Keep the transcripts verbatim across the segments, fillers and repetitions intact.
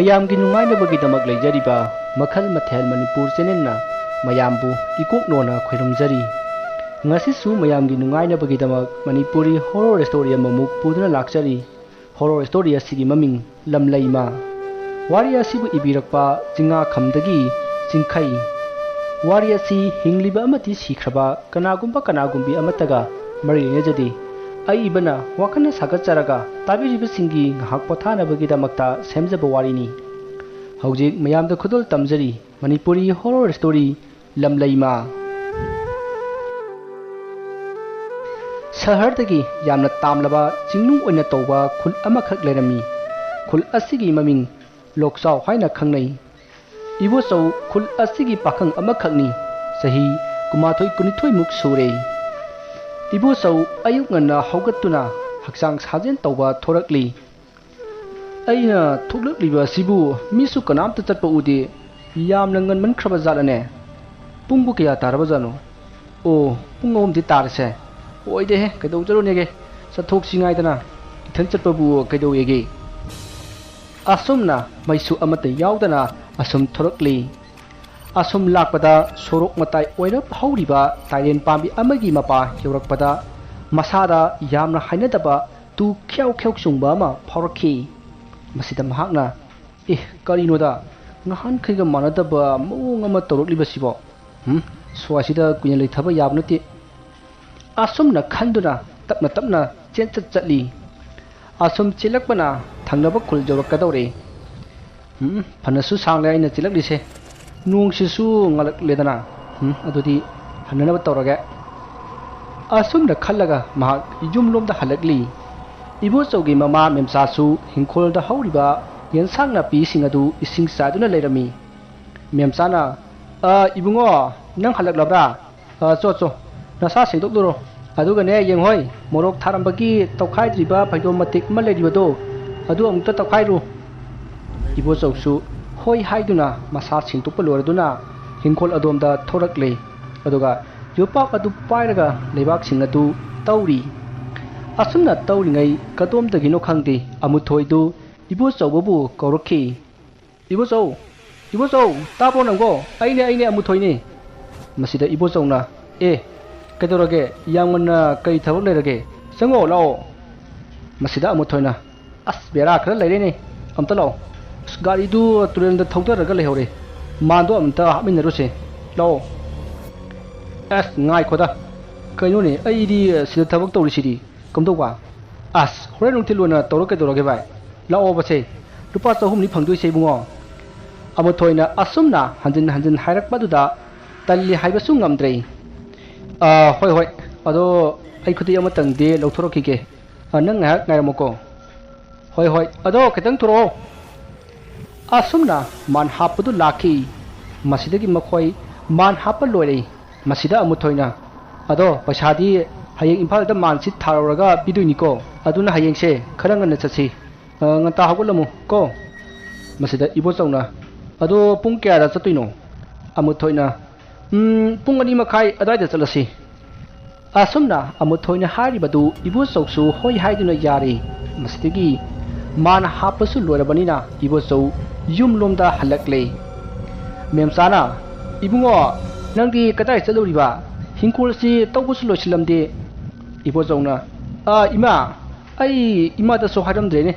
ꯃꯌꯥꯝꯒꯤ ꯅꯨꯡꯉꯥꯏꯅꯕꯒꯤꯗꯃꯛ ꯂꯩꯖꯔꯤꯕ ꯃꯈꯜ ꯃꯊꯦꯜ ꯃꯅꯤꯄꯨꯔ ꯆꯦꯅꯦꯜꯅ ꯃꯌꯥꯝꯕꯨ ꯏꯀꯣꯛꯅꯣꯅ ꯈꯣꯏꯔꯨꯝꯖꯔꯤ꯫ ꯉꯁꯤꯁꯨ ꯃꯌꯥꯝꯒꯤ ꯅꯨꯡꯉꯥꯏꯅꯕꯒꯤꯗꯃꯛ ꯃꯅꯤꯄꯨꯔꯤ ꯍꯣꯔꯣꯔ ꯁ꯭ꯇꯣꯔꯤ ꯑꯃꯃꯨꯛ ꯄꯨꯗꯨꯅ ꯂꯥꯛꯆꯔꯤ꯫ ꯍꯣꯔꯣꯔ ꯁ꯭ꯇꯣꯔꯤ ꯑꯁꯤꯒꯤ ꯃꯃꯤꯡ ꯂꯝꯂꯩꯃ꯫ ꯋꯥꯔꯤ ꯑꯁꯤꯕꯨ ꯏꯕꯤꯔꯛꯄ ꯆꯤꯡꯉꯥꯈꯝꯗꯒꯤ ꯆꯤꯡꯈꯩ꯫ ꯋꯥꯔꯤ ꯑꯁꯤ ꯍꯤꯡꯂꯤꯕ ꯑꯃꯗꯤ ꯁꯤꯈ꯭ꯔꯕ ꯀꯅꯥꯒꯨꯝꯕ ꯀꯅꯥꯒꯨꯝꯕꯤ ꯑꯃꯠꯇꯒ ꯃꯔꯤ ꯂꯩꯅꯖꯗꯦ꯫ ꯑꯏꯕꯅ ꯋꯥꯈꯜꯅ ꯁꯥꯒꯠꯆꯔꯒ ꯇꯥꯕꯤꯔꯤꯕꯁꯤꯡꯒꯤ ꯉꯥꯏꯍꯥꯛ ꯄꯣꯊꯥꯅꯕꯒꯤꯗꯃꯛꯇ ꯁꯦꯝꯖꯕ ꯋꯥꯔꯤꯅꯤ꯫ ꯍꯧꯖꯤꯛ ꯃꯌꯥꯝꯗ ꯈꯨꯗꯣꯜ ꯇꯝꯖꯔꯤ ꯃꯅꯤꯄꯨꯔꯤ ꯍꯣꯔꯣꯔ ꯁ꯭ꯇꯣꯔꯤ ꯂꯝꯂꯩꯃ꯫ ꯁꯍꯔꯗꯒꯤ ꯌꯥꯝꯅ ꯇꯥꯝꯂꯕ ꯆꯤꯡꯅꯨꯡ ꯑꯣꯏꯅ ꯇꯧꯕ ꯈꯨꯜ ꯑꯃꯈꯛ ꯂꯩꯔꯝꯃꯤ꯫ ꯈꯨꯜ ꯑꯁꯤꯒꯤ ꯃꯃꯤꯡ ꯂꯣꯛꯆꯥꯎ ꯍꯥꯏꯅ ꯈꯪꯅꯩ꯫ ꯏꯕꯣꯆꯧ ꯈꯨꯜ ꯑꯁꯤꯒꯤ ꯄꯥꯈꯪ ꯑꯃꯈꯛꯅꯤ꯫ ꯆꯍꯤ ꯀꯨꯟꯃꯥꯊꯣꯏ ꯀꯨꯟꯅꯤꯊꯣꯏꯃꯨꯛ ꯁꯨꯔꯦ꯫ ꯏꯕꯣꯆꯧ ꯑꯌꯨꯛ ꯉꯟꯅ ꯍꯧꯒꯠꯇꯨꯅ ꯍꯛꯆꯥꯡ ꯁꯥꯖꯦꯜ ꯇꯧꯕ ꯊꯣꯔꯛꯂꯤ꯫ "ꯑꯩꯅ ꯊꯣꯛꯂꯛꯂꯤꯕ ꯑꯁꯤꯕꯨ ꯃꯤꯁꯨ ꯀꯅꯥꯝꯇ ꯆꯠꯄ ꯎꯗꯦ꯫ ꯌꯥꯝꯅ ꯉꯟꯃꯟꯈ꯭ꯔꯕ ꯖꯥꯠꯂꯅꯦ? ꯄꯨꯡꯕꯨ ꯀꯌꯥ ꯇꯥꯔꯕ ꯖꯥꯠꯅꯣ? ꯑꯣ, ꯄꯨꯡ ꯑꯍꯨꯝꯗꯤ ꯇꯥꯔꯁꯦ꯫ ꯑꯣꯏꯗꯦꯍꯦ, ꯀꯩꯗꯧꯖꯔꯨꯅꯦꯒꯦ? ꯆꯠꯊꯣꯛꯁꯤ ꯉꯥꯏꯗꯅ꯫ ꯏꯊꯟ ꯆꯠꯄꯕꯨ ꯀꯩꯗꯧꯋꯦꯒꯦ?" ꯑꯁꯨꯝꯅ ꯃꯩꯁꯨ ꯑꯃꯠꯇ ꯌꯥꯎꯗꯅ ꯑꯁꯨꯝ ꯊꯣꯔꯛꯂꯤ꯫ ꯑꯁꯨꯝ ꯂꯥꯛꯄꯗ ꯁꯣꯔꯣꯛ ꯃꯇꯥꯏ ꯑꯣꯏꯔꯞ ꯍꯧꯔꯤꯕ ꯇꯥꯏꯔꯦꯟ ꯄꯥꯝꯕꯤ ꯑꯃꯒꯤ ꯃꯄꯥ ꯌꯧꯔꯛꯄꯗ ꯃꯁꯥꯗ ꯌꯥꯝꯅ ꯍꯩꯅꯗꯕ ꯇꯨ ꯈ꯭ꯌꯥꯎ ꯈ꯭ꯌꯥꯎ ꯆꯣꯡꯕ ꯑꯃ ꯐꯥꯎꯔꯛꯈꯤ꯫ ꯃꯁꯤꯗ ꯃꯍꯥꯛꯅ, "ꯑꯦ, ꯀꯔꯤꯅꯣꯗ, ꯉꯍꯥꯟꯈꯩꯒ ꯃꯥꯟꯅꯗꯕ ꯃꯑꯣꯡ ꯑꯃ ꯇꯧꯔꯛꯂꯤꯕꯁꯤꯕꯣ? ꯍꯨꯝ, ꯁ꯭ꯋꯥꯏꯁꯤꯗ ꯀꯨꯏꯅ ꯂꯩꯊꯕ ꯌꯥꯕ ꯅꯠꯇꯦ"꯫ ꯑꯁꯨꯝꯅ ꯈꯟꯗꯨꯅ ꯇꯞꯅ ꯇꯞꯅ ꯆꯦꯟꯆꯠ ꯆꯠꯂꯤ꯫ ꯑꯁꯨꯝ ꯆꯦꯜꯂꯛꯄꯅ ꯊꯪꯅꯕ ꯈꯨꯜ ꯌꯧꯔꯛꯀꯗꯧꯔꯦ꯫ ꯎꯝ, ꯐꯅꯁꯨ ꯁꯥꯡꯂꯦ ꯑꯩꯅ ꯆꯦꯜꯂꯛꯂꯤꯁꯦ꯫ ꯅꯣꯡꯁꯤꯁꯨ ꯉꯜꯂꯛꯂꯦꯗꯅ꯫ ꯎꯝ, ꯑꯗꯨꯗꯤ ꯍꯟꯅꯅꯕ ꯇꯧꯔꯒꯦ꯫ ꯑꯁꯨꯝꯅ ꯈꯜꯂꯒ ꯃꯍꯥꯛ ꯌꯨꯝꯂꯣꯝꯗ ꯍꯜꯂꯛꯂꯤ꯫ ꯏꯕꯣꯆꯧꯒꯤ ꯃꯃꯥ ꯃꯦꯝꯆꯥꯁꯨ ꯍꯤꯡꯈꯣꯜꯗ ꯍꯧꯔꯤꯕ ꯌꯦꯟꯁꯥꯡ ꯅꯥꯄꯤꯁꯤꯡ ꯑꯗꯨ ꯏꯁꯤꯡ ꯆꯥꯏꯗꯨꯅ ꯂꯩꯔꯝꯃꯤ꯫ ꯃꯦꯝꯆꯥꯅ, "ꯑ, ꯏꯕꯨꯡꯉꯣ, ꯅꯪ ꯍꯜꯂꯛꯂꯕ꯭ꯔꯥ? ꯑ, ꯆꯣ, ꯆꯣ, ꯅꯁꯥ ꯁꯦꯡꯗꯣꯛꯂꯨꯔꯣ꯫ ꯑꯗꯨꯒꯅꯦ, ꯌꯦꯡꯍꯣꯏ, ꯃꯣꯔꯣꯛ ꯊꯥꯔꯝꯕꯒꯤ ꯇꯧꯈꯥꯏꯗ꯭ꯔꯤꯕ ꯐꯩꯗꯣꯝ ꯃꯇꯦꯛ ꯑꯃ ꯂꯩꯔꯤꯕꯗꯣ, ꯑꯗꯨ ꯑꯃꯨꯛꯇ ꯇꯧꯈꯥꯏꯔꯨ"꯫ ꯏꯕꯣꯆꯧꯁꯨ ꯍꯣꯏ ꯍꯥꯏꯗꯨꯅ ꯃꯁꯥ ꯁꯦꯡꯗꯣꯛꯄ ꯂꯣꯏꯔꯗꯨꯅ ꯍꯤꯡꯈꯣꯜ ꯑꯗꯣꯝꯗ ꯊꯣꯔꯛꯂꯦ꯫ ꯑꯗꯨꯒ ꯌꯣꯄꯥꯛ ꯑꯗꯨ ꯄꯥꯏꯔꯒ ꯂꯩꯕꯥꯛꯁꯤꯡ ꯑꯗꯨ ꯇꯧꯔꯤ꯫ ꯑꯁꯨꯝꯅ ꯇꯧꯔꯤꯉꯩ ꯀꯗꯣꯝꯗꯒꯤꯅꯣ ꯈꯪꯗꯦ, ꯑꯃꯨꯊꯣꯏꯗꯨ ꯏꯕꯣꯆꯧꯕꯕꯨ ꯀꯧꯔꯛꯈꯤ꯫ ꯏꯕꯣꯆꯧ, ꯏꯕꯣꯆꯧ, ꯇꯥꯕ꯭ꯔꯣ ꯅꯪꯕꯣ? ꯑꯩꯅꯦ, ꯑꯩꯅꯦ, ꯑꯃꯨꯊꯣꯏꯅꯦ꯫ ꯃꯁꯤꯗ ꯏꯕꯣꯆꯧꯅ, "ꯑꯦ, ꯀꯩꯗꯧꯔꯒꯦ? ꯌꯥꯝ ꯉꯟꯅ ꯀꯔꯤ ꯊꯕꯛ ꯂꯩꯔꯒꯦ? ꯆꯪꯉꯣ, ꯂꯥꯛꯑꯣ꯫" ꯃꯁꯤꯗ ꯑꯃꯨꯊꯣꯏꯅ, "ꯑꯁ, ꯕꯦꯔꯥ ꯈꯔ ꯂꯩꯔꯦꯅꯦ꯫ ꯑꯝꯇ ꯂꯥꯛꯑꯣ꯫ ꯑꯁ, ꯒꯥꯔꯤꯗꯨ ꯇꯨꯔꯦꯜꯗ ꯊꯧꯗꯔꯒ ꯂꯩꯍꯧꯔꯦ꯫ ꯃꯥꯟꯗꯣ ꯑꯝꯇ ꯍꯥꯞꯃꯤꯟꯅꯔꯨꯁꯦ꯫ ꯂꯥꯛꯑꯣ꯫" "ꯑꯁ, ꯉꯥꯏꯈꯣꯗ꯫ ꯀꯩꯅꯣꯅꯦ, ꯑꯩꯗꯤ ꯁꯤꯗ ꯊꯕꯛ ꯇꯧꯔꯤꯁꯤꯗꯤ꯫ ꯀꯝꯗꯧꯕ?" "ꯑꯁ, ꯍꯣꯔꯦꯟ ꯅꯨꯡꯊꯤꯜ ꯑꯣꯏꯅ ꯇꯧꯔꯣ ꯀꯩꯗꯧꯔꯒꯦ ꯚꯥꯏ? ꯂꯥꯛꯑꯣꯕꯁꯦ꯫ ꯂꯨꯄꯥ ꯆꯍꯨꯝꯅꯤ ꯐꯪꯗꯣꯏꯁꯦ ꯏꯕꯨꯡꯉꯣ꯫" ꯑꯃꯨꯊꯣꯏꯅ ꯑꯁꯨꯝꯅ ꯍꯟꯖꯤꯟ ꯍꯟꯖꯤꯟ ꯍꯥꯏꯔꯛꯄꯗꯨꯗ ꯇꯜꯂꯤ ꯍꯥꯏꯕꯁꯨ ꯉꯝꯗ꯭ꯔꯦ꯫ "ꯑ, ꯍꯣꯏ, ꯍꯣꯏ꯫ ꯑꯗꯣ ꯑꯩ ꯈꯨꯠꯇꯒꯤ ꯑꯃꯇꯪꯗꯤ ꯂꯧꯊꯣꯔꯛꯈꯤꯒꯦ꯫ ꯑ, ꯅꯪ ꯉꯥꯏꯍꯥꯛ ꯉꯥꯏꯔꯝꯃꯨꯀꯣ꯫" "ꯍꯣꯏ, ꯍꯣꯏ꯫ ꯑꯗꯣ ꯈꯤꯇꯪ ꯊꯨꯔꯛꯑꯣ꯫" ꯑꯁꯨꯝꯅ ꯃꯥꯟ ꯍꯥꯞꯄꯗꯨ ꯂꯥꯛꯈꯤ꯫ ꯃꯁꯤꯗꯒꯤ ꯃꯈꯣꯏ ꯃꯥꯟ ꯍꯥꯞꯄ ꯂꯣꯏꯔꯦ꯫ ꯃꯁꯤꯗ ꯑꯃꯨꯊꯣꯏꯅ, "ꯑꯗꯣ ꯄꯩꯁꯥꯗꯤ ꯍꯌꯦꯡ ꯏꯝꯐꯥꯜꯗ ꯃꯥꯟꯁꯤ ꯊꯥꯔꯨꯔꯒ ꯄꯤꯗꯣꯏꯅꯤꯀꯣ꯫ ꯑꯗꯨꯅ ꯍꯌꯦꯡꯁꯦ ꯈꯔ ꯉꯟꯅ ꯆꯠꯁꯤ꯫ ꯑ, ꯉꯟꯇꯥ ꯍꯧꯒꯠꯂꯝꯃꯨ ꯀꯣ꯫" ꯃꯁꯤꯗ ꯏꯕꯣꯆꯧꯅ, "ꯑꯗꯣ ꯄꯨꯡ ꯀꯌꯥꯗ ꯆꯠꯇꯣꯏꯅꯣ?" ꯑꯃꯨꯊꯣꯏꯅ, "ꯎꯝ, ꯄꯨꯡ ꯑꯅꯤ ꯃꯈꯥꯏ ꯑꯗꯨꯋꯥꯏꯗ ꯆꯠꯂꯁꯤ꯫" ꯑꯁꯨꯝꯅ ꯑꯃꯨꯊꯣꯏꯅ ꯍꯥꯏꯔꯤꯕꯗꯨ ꯏꯕꯣꯆꯧꯁꯨ ꯍꯣꯏ ꯍꯥꯏꯗꯨꯅ ꯌꯥꯔꯦ꯫ ꯃꯁꯤꯗꯒꯤ ꯃꯥꯟ ꯍꯥꯞꯄꯁꯨ ꯂꯣꯏꯔꯕꯅꯤꯅ ꯏꯕꯣꯆꯧ ꯌꯨꯝꯂꯣꯝꯗ ꯍꯜꯂꯛꯂꯦ꯫ ꯃꯦꯝꯆꯥꯅ, "ꯏꯕꯨꯡꯉꯣ, ꯅꯪꯗꯤ ꯀꯗꯥꯏ ꯆꯠꯂꯨꯔꯤꯕ? ꯍꯤꯡꯈꯣꯜꯁꯤ ꯇꯧꯕꯁꯨ ꯂꯣꯏꯁꯤꯜꯂꯝꯗꯦ꯫" ꯏꯕꯣꯆꯧꯅ, "ꯑ, ꯏꯃꯥ, ꯑꯩ ꯏꯃꯥꯗꯁꯨ ꯍꯥꯏꯔꯝꯗ꯭ꯔꯦꯅꯦ꯫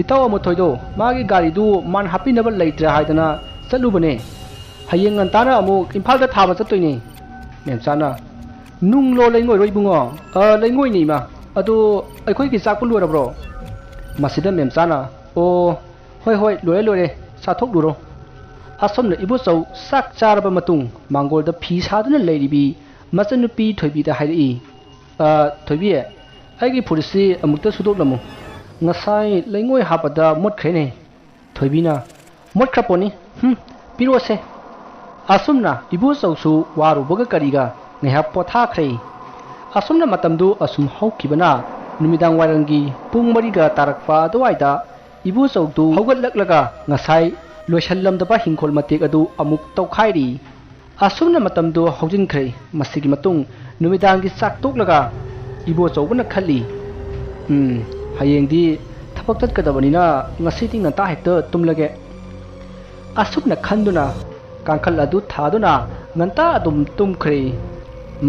ꯏꯇꯥꯎ ꯑꯃꯨꯊꯣꯏꯗꯣ ꯃꯥꯒꯤ ꯒꯥꯔꯤꯗꯨ ꯃꯥꯟ ꯍꯥꯞꯄꯤꯅꯕ ꯂꯩꯇ꯭ꯔꯦ ꯍꯥꯏꯗꯅ ꯆꯠꯂꯨꯕꯅꯦ꯫ ꯍꯌꯦꯡ ꯉꯟꯇꯥꯅ ꯑꯃꯨꯛ ꯏꯝꯐꯥꯜꯗ ꯊꯥꯕ ꯆꯠꯇꯣꯏꯅꯦ꯫" ꯃꯦꯝꯆꯥꯅ, "ꯅꯨꯡꯂꯣ ꯂꯩꯉꯣꯏꯔꯣ ꯏꯕꯨꯡꯉꯣ?" "ꯑ, ꯂꯩꯉꯣꯏꯅꯦ ꯏꯃꯥ꯫ ꯑꯗꯣ ꯑꯩꯈꯣꯏꯒꯤ ꯆꯥꯛꯄꯨ ꯂꯣꯏꯔꯕ꯭ꯔꯣ?" ꯃꯁꯤꯗ ꯃꯦꯝꯆꯥꯅ, "ꯑꯣ, ꯍꯣꯏ, ꯍꯣꯏ, ꯂꯣꯏꯔꯦ, ꯂꯣꯏꯔꯦ, ꯆꯥꯊꯣꯛꯂꯨꯔꯣ꯫" ꯑꯁꯣꯝꯅ ꯏꯕꯣꯆꯧ ꯆꯥꯛ ꯆꯥꯔꯕ ꯃꯇꯨꯡ ꯃꯥꯡꯒꯣꯜꯗ ꯐꯤ ꯁꯥꯗꯨꯅ ꯂꯩꯔꯤꯕꯤ ꯃꯆꯟꯅꯨꯄꯤ ꯊꯣꯏꯕꯤꯗ ꯍꯥꯏꯔꯛꯏ, "ꯑ, ꯊꯣꯏꯕꯤ, ꯑꯩꯒꯤ ꯐꯨꯔꯤꯠꯁꯤ ꯑꯃꯨꯛꯇ ꯁꯨꯗꯣꯛꯂꯝꯃꯨ꯫ ꯉꯁꯥꯏ ꯂꯩꯉꯣꯏ ꯍꯥꯞꯄꯗ ꯃꯣꯠꯈ꯭ꯔꯦꯅꯦ꯫" ꯊꯣꯏꯕꯤꯅ, "ꯃꯣꯠꯈ꯭ꯔ ꯄꯣꯠꯅꯤ꯫ ꯍꯨꯝ, ꯄꯤꯔꯛꯑꯣꯁꯦ꯫" ꯑꯁꯨꯝꯅ ꯏꯕꯣꯆꯧꯁꯨ ꯋꯥꯔꯨꯕꯒ ꯀꯔꯤꯒ ꯉꯥꯏꯍꯥꯛ ꯄꯣꯊꯥꯈ꯭ꯔꯦ꯫ ꯑꯁꯨꯝꯅ ꯃꯇꯝꯗꯨ ꯑꯁꯨꯝ ꯍꯧꯈꯤꯕꯅ ꯅꯨꯃꯤꯗꯥꯡ ꯋꯥꯏꯔꯝꯒꯤ ꯄꯨꯡ ꯃꯔꯤꯒ ꯇꯥꯔꯛꯄ ꯑꯗꯨꯋꯥꯏꯗ ꯏꯕꯣꯆꯧꯗꯨ ꯍꯧꯒꯠꯂꯛꯂꯒ ꯉꯁꯥꯏ ꯂꯣꯏꯁꯜꯂꯝꯗꯕ ꯍꯤꯡꯈꯣꯜ ꯃꯇꯦꯛ ꯑꯗꯨ ꯑꯃꯨꯛ ꯇꯧꯈꯥꯏꯔꯤ꯫ ꯑꯁꯨꯝꯅ ꯃꯇꯝꯗꯨ ꯍꯧꯖꯤꯟꯈ꯭ꯔꯦ꯫ ꯃꯁꯤꯒꯤ ꯃꯇꯨꯡ ꯅꯨꯃꯤꯗꯥꯡꯒꯤ ꯆꯥꯛ ꯇꯣꯛꯂꯒ ꯏꯕꯣꯆꯧꯕꯅ ꯈꯜꯂꯤ, "ꯎꯝ, ꯍꯌꯦꯡꯗꯤ ꯊꯕꯛ ꯆꯠꯀꯗꯕꯅꯤꯅ ꯉꯁꯤꯗꯤ ꯉꯟꯇꯥ ꯍꯦꯛꯇ ꯇꯨꯝꯂꯒꯦ꯫" ꯑꯁꯨꯝꯅ ꯈꯟꯗꯨꯅ ꯀꯥꯡꯈꯜ ꯑꯗꯨ ꯊꯥꯗꯨꯅ ꯉꯟꯇꯥ ꯑꯗꯨꯝ ꯇꯨꯝꯈ꯭ꯔꯦ꯫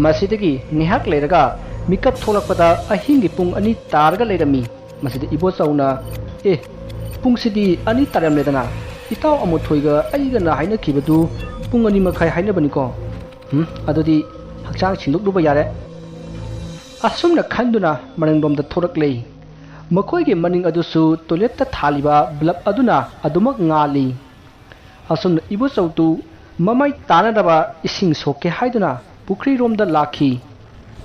ꯃꯁꯤꯗꯒꯤ ꯉꯥꯏꯍꯥꯛ ꯂꯩꯔꯒ ꯃꯤꯀꯞ ꯊꯣꯛꯂꯛꯄꯗ ꯑꯍꯤꯡꯒꯤ ꯄꯨꯡ ꯑꯅꯤ ꯇꯥꯔꯒ ꯂꯩꯔꯝꯃꯤ꯫ ꯃꯁꯤꯗ ꯏꯕꯣꯆꯧꯅ, "ꯑꯦ, ꯄꯨꯡꯁꯤꯗꯤ ꯑꯅꯤ ꯇꯥꯔꯝꯂꯦꯗꯅ, ꯏꯇꯥꯎ ꯑꯃꯨꯊꯣꯏꯒ ꯑꯩꯒꯅ ꯍꯥꯏꯅꯈꯤꯕꯗꯨ ꯄꯨꯡ ꯑꯅꯤ ꯃꯈꯥꯏ ꯍꯥꯏꯅꯕꯅꯤꯀꯣ꯫ ꯎꯝ, ꯑꯗꯨꯗꯤ ꯍꯛꯆꯥꯡ ꯁꯦꯡꯗꯣꯛꯂꯨꯕ ꯌꯥꯔꯦ"꯫ ꯑꯁꯨꯝꯅ ꯈꯟꯗꯨꯅ ꯃꯅꯤꯡꯂꯣꯝꯗ ꯊꯣꯔꯛꯂꯦ꯫ ꯃꯈꯣꯏꯒꯤ ꯃꯅꯤꯡ ꯑꯗꯨꯁꯨ ꯇꯣꯏꯂꯦꯠꯇ ꯊꯥꯜꯂꯤꯕ ꯕ꯭ꯂꯕ ꯑꯗꯨꯅ ꯑꯗꯨꯃꯛ ꯉꯥꯜꯂꯤ꯫ ꯑꯁꯨꯝꯅ ꯏꯕꯣꯆꯧꯗꯨ ꯃꯃꯥꯏ ꯇꯥꯅꯅꯕ ꯏꯁꯤꯡ ꯁꯣꯛꯀꯦ ꯍꯥꯏꯗꯨꯅ ꯄꯨꯈ꯭ꯔꯤꯔꯣꯝꯗ ꯂꯥꯛꯈꯤ꯫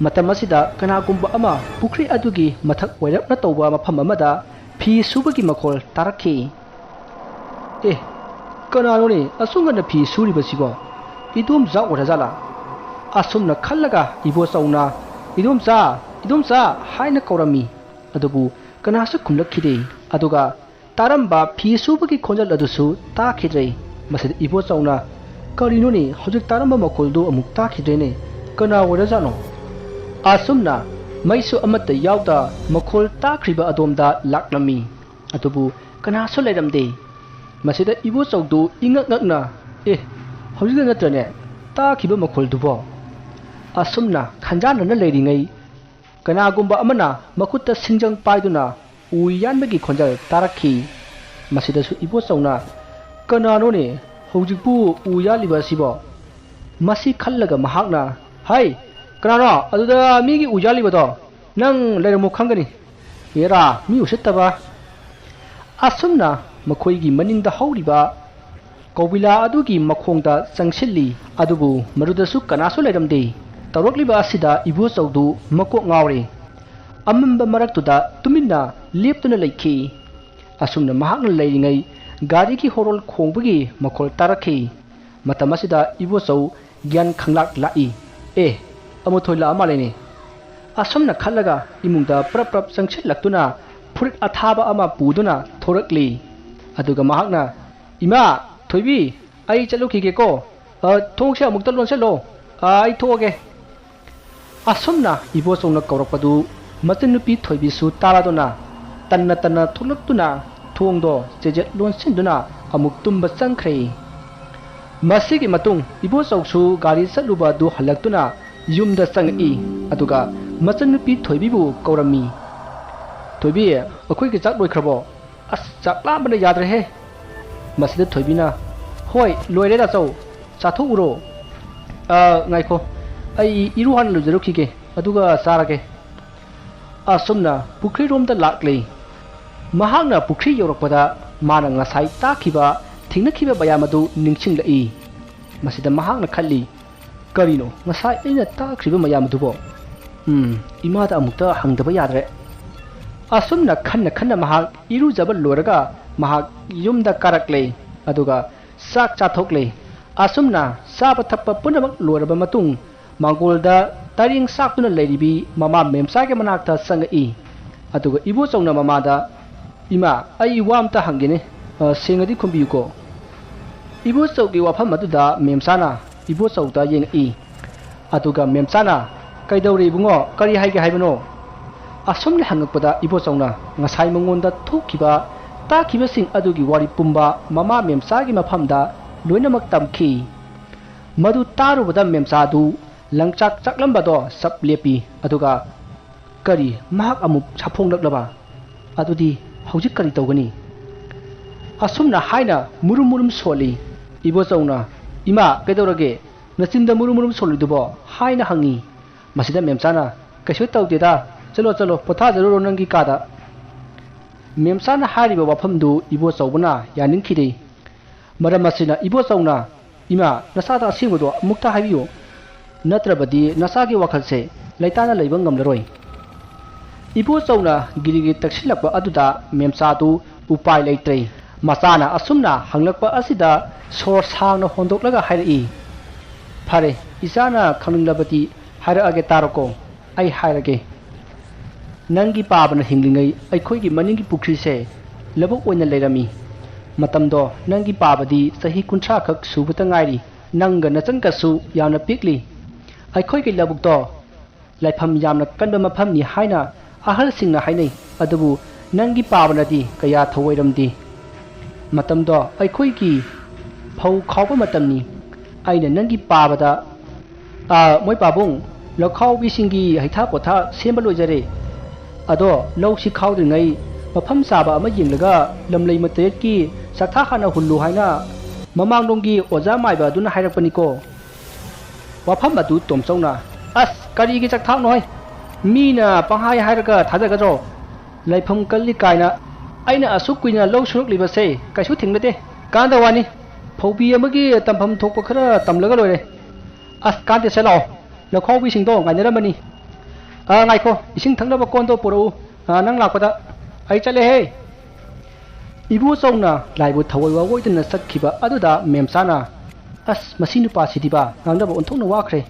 ꯃꯇꯝ ꯑꯁꯤꯗ ꯀꯅꯥꯒꯨꯝꯕ ꯑꯃ ꯄꯨꯈ꯭ꯔꯤ ꯑꯗꯨꯒꯤ ꯃꯊꯛ ꯑꯣꯏꯔꯞꯅ ꯇꯧꯕ ꯃꯐꯝ ꯑꯃꯗ ꯐꯤ ꯁꯨꯕꯒꯤ ꯃꯈꯣꯜ ꯇꯥꯔꯛꯈꯤ꯫ "ꯑꯦ, ꯀꯅꯥꯅꯣꯅꯦ ꯑꯁꯨꯛ ꯉꯟꯅ ꯐꯤ ꯁꯨꯔꯤꯕꯁꯤꯕꯣ? ꯏꯗꯣꯝꯆꯥ ꯑꯣꯏꯔꯖꯥꯠꯂꯥ?" ꯑꯁꯨꯝꯅ ꯈꯜꯂꯒ ꯏꯕꯣꯆꯧꯅ, "ꯏꯗꯣꯝꯆꯥ, ꯏꯗꯣꯝꯆꯥ" ꯍꯥꯏꯅ ꯀꯧꯔꯝꯃꯤ꯫ ꯑꯗꯨꯕꯨ ꯀꯅꯥꯁꯨ ꯈꯨꯝꯂꯛꯈꯤꯗꯦ꯫ ꯑꯗꯨꯒ ꯇꯥꯔꯝꯕ ꯐꯤ ꯁꯨꯕꯒꯤ ꯈꯣꯟꯖꯦꯜ ꯑꯗꯨꯁꯨ ꯇꯥꯈꯤꯗ꯭ꯔꯦ꯫ ꯃꯁꯤꯗ ꯏꯕꯣꯆꯧꯅ, "ꯀꯔꯤꯅꯣꯅꯦ, ꯍꯧꯖꯤꯛ ꯇꯥꯔꯝꯕ ꯃꯈꯣꯜꯗꯨ ꯑꯃꯨꯛ ꯇꯥꯈꯤꯗ꯭ꯔꯦꯅꯦ, ꯀꯅꯥ ꯑꯣꯏꯔꯖꯥꯠꯅꯣ?" ꯑꯁꯨꯝꯅ ꯃꯩꯁꯨ ꯑꯃꯠꯇ ꯌꯥꯎꯗ ꯃꯈꯣꯜ ꯇꯥꯈ꯭ꯔꯤꯕ ꯑꯗꯣꯝꯗ ꯂꯥꯛꯂꯝꯃꯤ꯫ ꯑꯗꯨꯕꯨ ꯀꯅꯥꯁꯨ ꯂꯩꯔꯝꯗꯦ꯫ ꯃꯁꯤꯗ ꯏꯕꯣꯆꯧꯗꯨ ꯏꯉꯛ ꯉꯛꯅ, "ꯑꯦ, ꯍꯧꯖꯤꯛꯇ ꯅꯠꯇ꯭ꯔꯅꯦ ꯇꯥꯈꯤꯕ ꯃꯈꯣꯜꯗꯨꯕꯣ?" ꯑꯁꯨꯝꯅ ꯈꯟꯖꯥꯟꯅꯅ ꯂꯩꯔꯤꯉꯩ ꯀꯅꯥꯒꯨꯝꯕ ꯑꯃꯅ ꯃꯈꯨꯠꯇ ꯁꯤꯡꯖꯪ ꯄꯥꯏꯗꯨꯅ ꯎ ꯌꯥꯟꯕꯒꯤ ꯈꯣꯟꯖꯦꯜ ꯇꯥꯔꯛꯈꯤ꯫ ꯃꯁꯤꯗꯁꯨ ꯏꯕꯣꯆꯧꯅ, "ꯀꯅꯥꯅꯣꯅꯦ ꯍꯧꯖꯤꯛꯄꯨ ꯎ ꯌꯥꯜꯂꯤꯕ ꯑꯁꯤꯕꯣ?" ꯃꯁꯤ ꯈꯜꯂꯒ ꯃꯍꯥꯛꯅ, "ꯍꯩ, ꯀꯅꯥꯅꯣ ꯑꯗꯨꯗ ꯃꯤꯒꯤ ꯎ ꯌꯥꯜꯂꯤꯕꯗꯣ? ꯅꯪ ꯂꯩꯔꯝꯃꯨ ꯈꯪꯒꯅꯤ꯫ ꯍꯦꯔꯥ, ꯃꯤ ꯎꯁꯤꯠꯇꯕ!" ꯑꯁꯨꯝꯅ ꯃꯈꯣꯏꯒꯤ ꯃꯅꯤꯡꯗ ꯍꯧꯔꯤꯕ ꯀꯧꯕꯤꯂꯥ ꯑꯗꯨꯒꯤ ꯃꯈꯣꯡꯗ ꯆꯪꯁꯤꯜꯂꯤ꯫ ꯑꯗꯨꯕꯨ ꯃꯗꯨꯗꯁꯨ ꯀꯅꯥꯁꯨ ꯂꯩꯔꯝꯗꯦ꯫ ꯇꯧꯔꯛꯂꯤꯕ ꯑꯁꯤꯗ ꯏꯕꯣꯆꯧꯗꯨ ꯃꯀꯣꯛ ꯉꯥꯎꯔꯦ꯫ ꯑꯃꯝꯕ ꯃꯔꯛꯇꯨꯗ ꯇꯨꯃꯤꯟꯅ ꯂꯦꯞꯇꯨꯅ ꯂꯩꯈꯤ꯫ ꯑꯁꯨꯝꯅ ꯃꯍꯥꯛꯅ ꯂꯩꯔꯤꯉꯩ ꯒꯥꯔꯤꯒꯤ ꯍꯣꯔꯣꯟ ꯈꯣꯡꯕꯒꯤ ꯃꯈꯣꯜ ꯇꯥꯔꯛꯈꯤ꯫ ꯃꯇꯝ ꯑꯁꯤꯗ ꯏꯕꯣꯆꯧ ꯒ꯭ꯌꯥꯟ ꯈꯪꯂꯥꯛ ꯂꯥꯛꯏ꯫ "ꯑꯦ, ꯑꯃꯨꯊꯣꯏ ꯂꯥꯛꯑ ꯃꯥꯜꯂꯦꯅꯦ"꯫ ꯑꯁꯨꯝꯅ ꯈꯜꯂꯒ ꯏꯃꯨꯡꯗ ꯄ꯭ꯔꯞ ꯄ꯭ꯔꯞ ꯆꯪꯁꯤꯜꯂꯛꯇꯨꯅ ꯐꯨꯔꯤꯠ ꯑꯊꯥꯕ ꯑꯃ ꯄꯨꯗꯨꯅ ꯊꯣꯔꯛꯂꯤ꯫ ꯑꯗꯨꯒ ꯃꯍꯥꯛꯅ, "ꯏꯃꯥ, ꯊꯣꯏꯕꯤ, ꯑꯩ ꯆꯠꯂꯨꯈꯤꯒꯦꯀꯣ꯫ ꯑ, ꯊꯣꯡꯁꯦ ꯑꯃꯨꯛꯇ ꯂꯣꯟꯁꯤꯜꯂꯣ꯫ ꯑ, ꯑꯩ ꯊꯣꯛꯑꯒꯦ"꯫ ꯑꯁꯨꯝꯅ ꯏꯕꯣꯆꯧꯅ ꯀꯧꯔꯛꯄꯗꯨ ꯃꯆꯟꯅꯨꯄꯤ ꯊꯣꯏꯕꯤꯁꯨ ꯇꯥꯔꯗꯨꯅ ꯇꯟꯅ ꯇꯟꯅ ꯊꯣꯛꯂꯛꯇꯨꯅ ꯊꯣꯡꯗꯣ ꯆꯦꯖꯦꯠ ꯂꯣꯟꯁꯤꯟꯗꯨꯅ ꯑꯃꯨꯛ ꯇꯨꯝꯕ ꯆꯪꯈ꯭ꯔꯦ꯫ ꯃꯁꯤꯒꯤ ꯃꯇꯨꯡ ꯏꯕꯣꯆꯧꯁꯨ ꯒꯥꯔꯤ ꯆꯠꯂꯨꯕ ꯑꯗꯨ ꯍꯜꯂꯛꯇꯨꯅ ꯌꯨꯝꯗ ꯆꯪꯉꯛꯏ꯫ ꯑꯗꯨꯒ ꯃꯆꯟꯅꯨꯄꯤ ꯊꯣꯏꯕꯤꯕꯨ ꯀꯧꯔꯝꯃꯤ꯫ "ꯊꯣꯏꯕꯤ, ꯑꯩꯈꯣꯏꯒꯤ ꯆꯥꯛ ꯂꯣꯏꯈ꯭ꯔꯕꯣ? ꯑꯁ, ꯆꯥꯛ ꯂꯥꯝꯕꯅ ꯌꯥꯗ꯭ꯔꯦꯍꯦ!" ꯃꯁꯤꯗ ꯊꯣꯏꯕꯤꯅ, "ꯍꯣꯏ, ꯂꯣꯏꯔꯦ ꯗꯥꯆꯧ, ꯆꯥꯊꯣꯛꯎꯔꯣ꯫" "ꯑ, ꯉꯥꯏꯈꯣ, ꯑꯩ ꯏꯔꯨ ꯍꯥꯟꯅ ꯂꯨꯖꯔꯨꯈꯤꯒꯦ, ꯑꯗꯨꯒ ꯆꯥꯔꯒꯦ꯫" ꯑꯁꯨꯝꯅ ꯄꯨꯈ꯭ꯔꯤꯔꯣꯝꯗ ꯂꯥꯛꯂꯦ꯫ ꯃꯍꯥꯛꯅ ꯄꯨꯈ꯭ꯔꯤ ꯌꯧꯔꯛꯄꯗ ꯃꯥꯅ ꯉꯁꯥꯏ ꯇꯥꯈꯤꯕ, ꯊꯦꯡꯅꯈꯤꯕ ꯃꯌꯥꯝ ꯑꯗꯨ ꯅꯤꯡꯁꯤꯡꯂꯛꯏ꯫ ꯃꯁꯤꯗ ꯃꯍꯥꯛꯅ ꯈꯜꯂꯤ, "ꯀꯔꯤꯅꯣ ꯉꯁꯥꯏ ꯑꯩꯅ ꯇꯥꯈ꯭ꯔꯤꯕ ꯃꯌꯥꯝ ꯑꯗꯨꯕꯣ? ꯎꯝ, ꯏꯃꯥꯗ ꯑꯃꯨꯛꯇ ꯍꯪꯗꯕ ꯌꯥꯗ꯭ꯔꯦ꯫" ꯑꯁꯨꯝꯅ ꯈꯟꯅ ꯈꯟꯅ ꯃꯍꯥꯛ ꯏꯔꯨꯖꯕ ꯂꯣꯏꯔꯒ ꯃꯍꯥꯛ ꯌꯨꯝꯗ ꯀꯥꯔꯛꯂꯦ꯫ ꯑꯗꯨꯒ ꯆꯥꯛ ꯆꯥꯊꯣꯛꯂꯦ꯫ ꯑꯁꯨꯝꯅ ꯆꯥꯕ ꯊꯛꯄ ꯄꯨꯝꯅꯃꯛ ꯂꯣꯏꯔꯕ ꯃꯇꯨꯡ, ꯃꯥꯡꯒꯣꯜꯗ ꯇꯔꯦꯡ ꯆꯥꯛꯇꯨꯅ ꯂꯩꯔꯤꯕꯤ ꯃꯃꯥ ꯃꯦꯝꯆꯥꯒꯤ ꯃꯅꯥꯛꯇ ꯆꯪꯉꯛꯏ꯫ ꯑꯗꯨꯒ ꯏꯕꯣꯆꯧꯅ ꯃꯃꯥꯗ, "ꯏꯃꯥ, ꯑꯩ ꯋꯥ ꯑꯝꯇ ꯍꯪꯒꯦꯅꯦ, ꯑ, ꯁꯦꯡꯅꯗꯤ ꯈꯨꯝꯕꯤꯌꯨꯀꯣ꯫" ꯏꯕꯣꯆꯧꯒꯤ ꯋꯥꯐꯝ ꯑꯗꯨꯗ ꯃꯦꯝꯆꯥꯅ ꯏꯕꯣꯆꯧꯗ ꯌꯦꯡꯉꯛꯏ꯫ ꯑꯗꯨꯒ ꯃꯦꯝꯆꯥꯅ, "ꯀꯩꯗꯧꯔꯦ ꯏꯕꯨꯡꯉꯣ? ꯀꯔꯤ ꯍꯥꯏꯒꯦ ꯍꯥꯏꯕꯅꯣ?" ꯑꯁꯨꯝꯅ ꯍꯪꯉꯛꯄꯗ ꯏꯕꯣꯆꯧꯅ ꯉꯁꯥꯏ ꯃꯉꯣꯟꯗ ꯊꯣꯛꯈꯤꯕ, ꯇꯥꯈꯤꯕꯁꯤꯡ ꯑꯗꯨꯒꯤ ꯋꯥꯔꯤ ꯄꯨꯝꯕ ꯃꯃꯥ ꯃꯦꯝꯆꯥꯒꯤ ꯃꯐꯝꯗ ꯂꯣꯏꯅꯃꯛ ꯇꯝꯈꯤ꯫ ꯃꯗꯨ ꯇꯥꯔꯨꯕꯗ ꯃꯦꯝꯆꯥꯗꯨ ꯂꯪꯆꯥꯛ ꯆꯥꯛꯂꯝꯕꯗꯣ ꯆꯞ ꯂꯦꯞꯄꯤ꯫ ꯑꯗꯨꯒ, "ꯀꯔꯤ, ꯃꯍꯥꯛ ꯑꯃꯨꯛ ꯁꯥꯐꯣꯡꯂꯛꯂꯕ? ꯑꯗꯨꯗꯤ ꯍꯧꯖꯤꯛ ꯀꯔꯤ ꯇꯧꯒꯅꯤ?" ꯑꯁꯨꯝꯅ ꯍꯥꯏꯅ ꯃꯨꯔꯨꯝ ꯃꯨꯔꯨꯝ ꯁꯣꯜꯂꯤ꯫ ꯏꯕꯣꯆꯧꯅ, "ꯏꯃꯥ, ꯀꯩꯗꯧꯔꯒꯦ? ꯅꯆꯤꯟꯗ ꯃꯨꯔꯨꯝ ꯃꯨꯔꯨꯝ ꯁꯣꯜꯂꯤꯗꯨꯕꯣ?" ꯍꯥꯏꯅ ꯍꯪꯉꯤ꯫ ꯃꯁꯤꯗ ꯃꯦꯝꯆꯥꯅ, "ꯀꯩꯁꯨ ꯇꯧꯗꯦꯗ, ꯆꯠꯂꯣ, ꯆꯠꯂꯣ, ꯄꯣꯊꯥꯖꯔꯨꯔꯣ ꯅꯪꯒꯤ ꯀꯥꯗ꯫" ꯃꯦꯝꯆꯥꯅ ꯍꯥꯏꯔꯤꯕ ꯋꯥꯐꯝꯗꯨ ꯏꯕꯣꯆꯧꯕꯅ ꯌꯥꯅꯤꯡꯈꯤꯗꯦ꯫ ꯃꯔꯝ ꯑꯁꯤꯅ ꯏꯕꯣꯆꯧꯅ, "ꯏꯃꯥ, ꯅꯆꯥꯗ ꯑꯁꯦꯡꯕꯗꯣ ꯑꯃꯨꯛꯇ ꯍꯥꯏꯕꯤꯌꯨ, ꯅꯠꯇ꯭ꯔꯕꯗꯤ ꯅꯆꯥꯒꯤ ꯋꯥꯈꯜꯁꯦ ꯂꯩꯇꯥꯅ ꯂꯩꯕ ꯉꯝꯂꯔꯣꯏ꯫" ꯏꯕꯣꯆꯧꯅ ꯒꯤꯔꯤꯒꯤ ꯇꯛꯁꯤꯜꯂꯛꯄ ꯑꯗꯨꯗ ꯃꯦꯝꯆꯥꯗꯨ ꯎꯄꯥꯏ ꯂꯩꯇ꯭ꯔꯦ꯫ ꯃꯆꯥꯅ ꯑꯁꯨꯝꯅ ꯍꯪꯂꯛꯄ ꯑꯁꯤꯗ ꯁꯣꯔ ꯁꯥꯡꯅ ꯍꯣꯟꯗꯣꯛꯂꯒ ꯍꯥꯏꯔꯛꯏ, "ꯐꯔꯦ, ꯏꯆꯥꯅ ꯈꯪꯅꯤꯡꯂꯕꯗꯤ ꯍꯥꯏꯔꯛꯑꯒꯦ, ꯇꯥꯔꯣꯀꯣ꯫ ꯑꯩ ꯍꯥꯏꯔꯒꯦ꯫ ꯅꯪꯒꯤ ꯄꯥꯕꯅ ꯍꯤꯡꯂꯤꯉꯩ ꯑꯩꯈꯣꯏꯒꯤ ꯃꯅꯤꯡꯒꯤ ꯄꯨꯈ꯭ꯔꯤꯁꯦ ꯂꯧꯕꯨꯛ ꯑꯣꯏꯅ ꯂꯩꯔꯝꯃꯤ꯫ ꯃꯇꯝꯗꯣ ꯅꯪꯒꯤ ꯄꯥꯕꯗꯤ ꯆꯍꯤ ꯀꯨꯟꯊ꯭ꯔꯥ ꯈꯛ ꯁꯨꯕꯇ ꯉꯥꯏꯔꯤ꯫ ꯅꯪꯒ ꯅꯆꯟꯒꯁꯨ ꯌꯥꯝꯅ ꯄꯤꯛꯂꯤ꯫ ꯑꯩꯈꯣꯏꯒꯤ ꯂꯧꯕꯨꯛꯇꯣ ꯂꯥꯏꯐꯝ ꯌꯥꯝꯅ ꯀꯟꯕ ꯃꯐꯝꯅꯤ ꯍꯥꯏꯅ ꯑꯍꯜꯁꯤꯡꯅ ꯍꯥꯏꯅꯩ꯫ ꯑꯗꯨꯕꯨ ꯅꯪꯒꯤ ꯄꯥꯕꯅꯗꯤ ꯀꯌꯥ ꯊꯧꯑꯣꯏꯔꯝꯗꯦ꯫ ꯃꯇꯝꯗꯣ ꯑꯩꯈꯣꯏꯒꯤ ꯐꯧ ꯈꯥꯎꯕ ꯃꯇꯝꯅꯤ꯫ ꯑꯩꯅ ꯅꯪꯒꯤ ꯄꯥꯕꯗ, "ꯑꯥ, ꯃꯣꯏ ꯄꯥꯕꯨꯡ, ꯂꯧꯈꯥꯎꯕꯤꯁꯤꯡꯒꯤ ꯍꯩꯊꯥ ꯄꯣꯊꯥ ꯁꯦꯝꯕ ꯂꯣꯏꯖꯔꯦ꯫ ꯑꯗꯣ ꯂꯧꯁꯤ ꯈꯥꯎꯗ꯭ꯔꯤꯉꯩ ꯃꯐꯝ ꯆꯥꯕ ꯑꯃ ꯌꯦꯡꯂꯒ ꯂꯝꯂꯩ ꯃꯇꯔꯦꯠꯀꯤ ꯆꯥꯛꯊꯥ ꯍꯥꯟꯅ ꯍꯨꯜꯂꯨ" ꯍꯥꯏꯅ ꯃꯃꯥꯡꯂꯣꯝꯒꯤ ꯑꯣꯖꯥ ꯃꯥꯏꯕ ꯑꯗꯨꯅ ꯍꯥꯏꯔꯛꯄꯅꯤꯀꯣ꯫ ꯋꯥꯐꯝ ꯑꯗꯨ ꯇꯣꯝꯆꯧꯅ, "ꯑꯁ, ꯀꯔꯤꯒꯤ ꯆꯥꯛꯊꯥꯛꯅꯣꯍꯩ? ꯃꯤꯅ ꯄꯪꯍꯥꯏ ꯍꯥꯏꯔꯒ ꯊꯥꯖꯒꯗ꯭ꯔꯣ? ꯂꯩꯐꯝ ꯀꯜꯂꯤ ꯀꯥꯏꯅ ꯑꯩꯅ ꯑꯁꯨꯛ ꯀꯨꯏꯅ ꯂꯧ ꯁꯨꯔꯛꯂꯤꯕꯁꯦ ꯀꯩꯁꯨ ꯊꯦꯡꯅꯗꯦ꯫ ꯀꯥꯟꯗ ꯋꯥꯅꯤ, ꯐꯧꯕꯤ ꯑꯃꯒꯤ ꯇꯝꯐꯝ ꯊꯣꯛꯄ ꯈꯔ ꯇꯝꯂꯒ ꯂꯣꯏꯔꯦ꯫ ꯑꯁ, ꯀꯥꯟꯗꯦꯁꯦ, ꯂꯥꯛꯑꯣ, ꯂꯧꯈꯥꯎꯕꯤꯁꯤꯡꯗꯣ ꯉꯥꯏꯅꯔꯝꯃꯅꯤ꯫ ꯑ, ꯉꯥꯏꯈꯣ, ꯏꯁꯤꯡ ꯊꯛꯅꯕ ꯀꯣꯟꯗꯣ ꯄꯨꯔꯛꯎ꯫ ꯑ, ꯅꯪ ꯂꯥꯛꯄꯗ ꯑꯩ ꯆꯠꯂꯦꯍꯦ꯫" ꯏꯕꯣꯆꯧꯅ ꯂꯥꯏꯕꯨ ꯊꯑꯣꯏ ꯋꯥꯑꯣꯏꯗꯅ ꯆꯠꯈꯤꯕ ꯑꯗꯨꯗ ꯃꯦꯝꯆꯥꯅ, "ꯑꯁ, ꯃꯁꯤ ꯅꯨꯄꯥꯁꯤꯗꯤꯕ ꯉꯥꯡꯅꯕ ꯑꯣꯟꯊꯣꯛꯅ ꯋꯥꯈ꯭ꯔꯦ꯫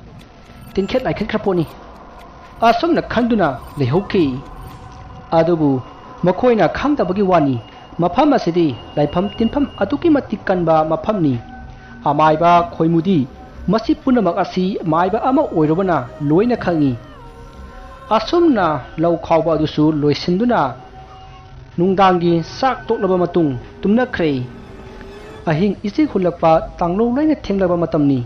ꯇꯤꯟꯈꯦꯠ ꯂꯥꯏꯈꯦꯠꯈ꯭ꯔ ꯄꯣꯠꯅꯤ" ꯑꯁꯨꯝꯅ ꯈꯟꯗꯨꯅ ꯂꯩꯍꯧꯈꯤ꯫ ꯑꯗꯨꯕꯨ ꯃꯈꯣꯏꯅ ꯈꯪꯗꯕꯒꯤ ꯋꯥꯅꯤ, ꯃꯐꯝ ꯑꯁꯤꯗꯤ ꯂꯥꯏꯐꯝ ꯇꯤꯟꯐꯝ ꯑꯗꯨꯛꯀꯤ ꯃꯇꯤꯛ ꯀꯟꯕ ꯃꯐꯝꯅꯤ꯫ ꯑꯃꯥꯏꯕ ꯈꯣꯏꯃꯨꯗꯤ ꯃꯁꯤ ꯄꯨꯝꯅꯃꯛ ꯑꯁꯤ ꯃꯥꯏꯕ ꯑꯃ ꯑꯣꯏꯔꯨꯕꯅ ꯂꯣꯏꯅ ꯈꯪꯏ꯫ ꯑꯁꯨꯝꯅ ꯂꯧ ꯈꯥꯎꯕ ꯑꯗꯨꯁꯨ ꯂꯣꯏꯁꯤꯟꯗꯨꯅ ꯅꯨꯡꯗꯥꯡꯒꯤ ꯆꯥꯛ ꯇꯣꯛꯂꯕ ꯃꯇꯨꯡ ꯇꯨꯝꯅꯈ꯭ꯔꯦ꯫ ꯑꯍꯤꯡ ꯏꯆꯦꯛ ꯍꯨꯜꯂꯛꯄ ꯇꯥꯡꯂꯧ ꯂꯣꯏꯅ ꯊꯦꯡꯂꯕ ꯃꯇꯝꯅꯤ꯫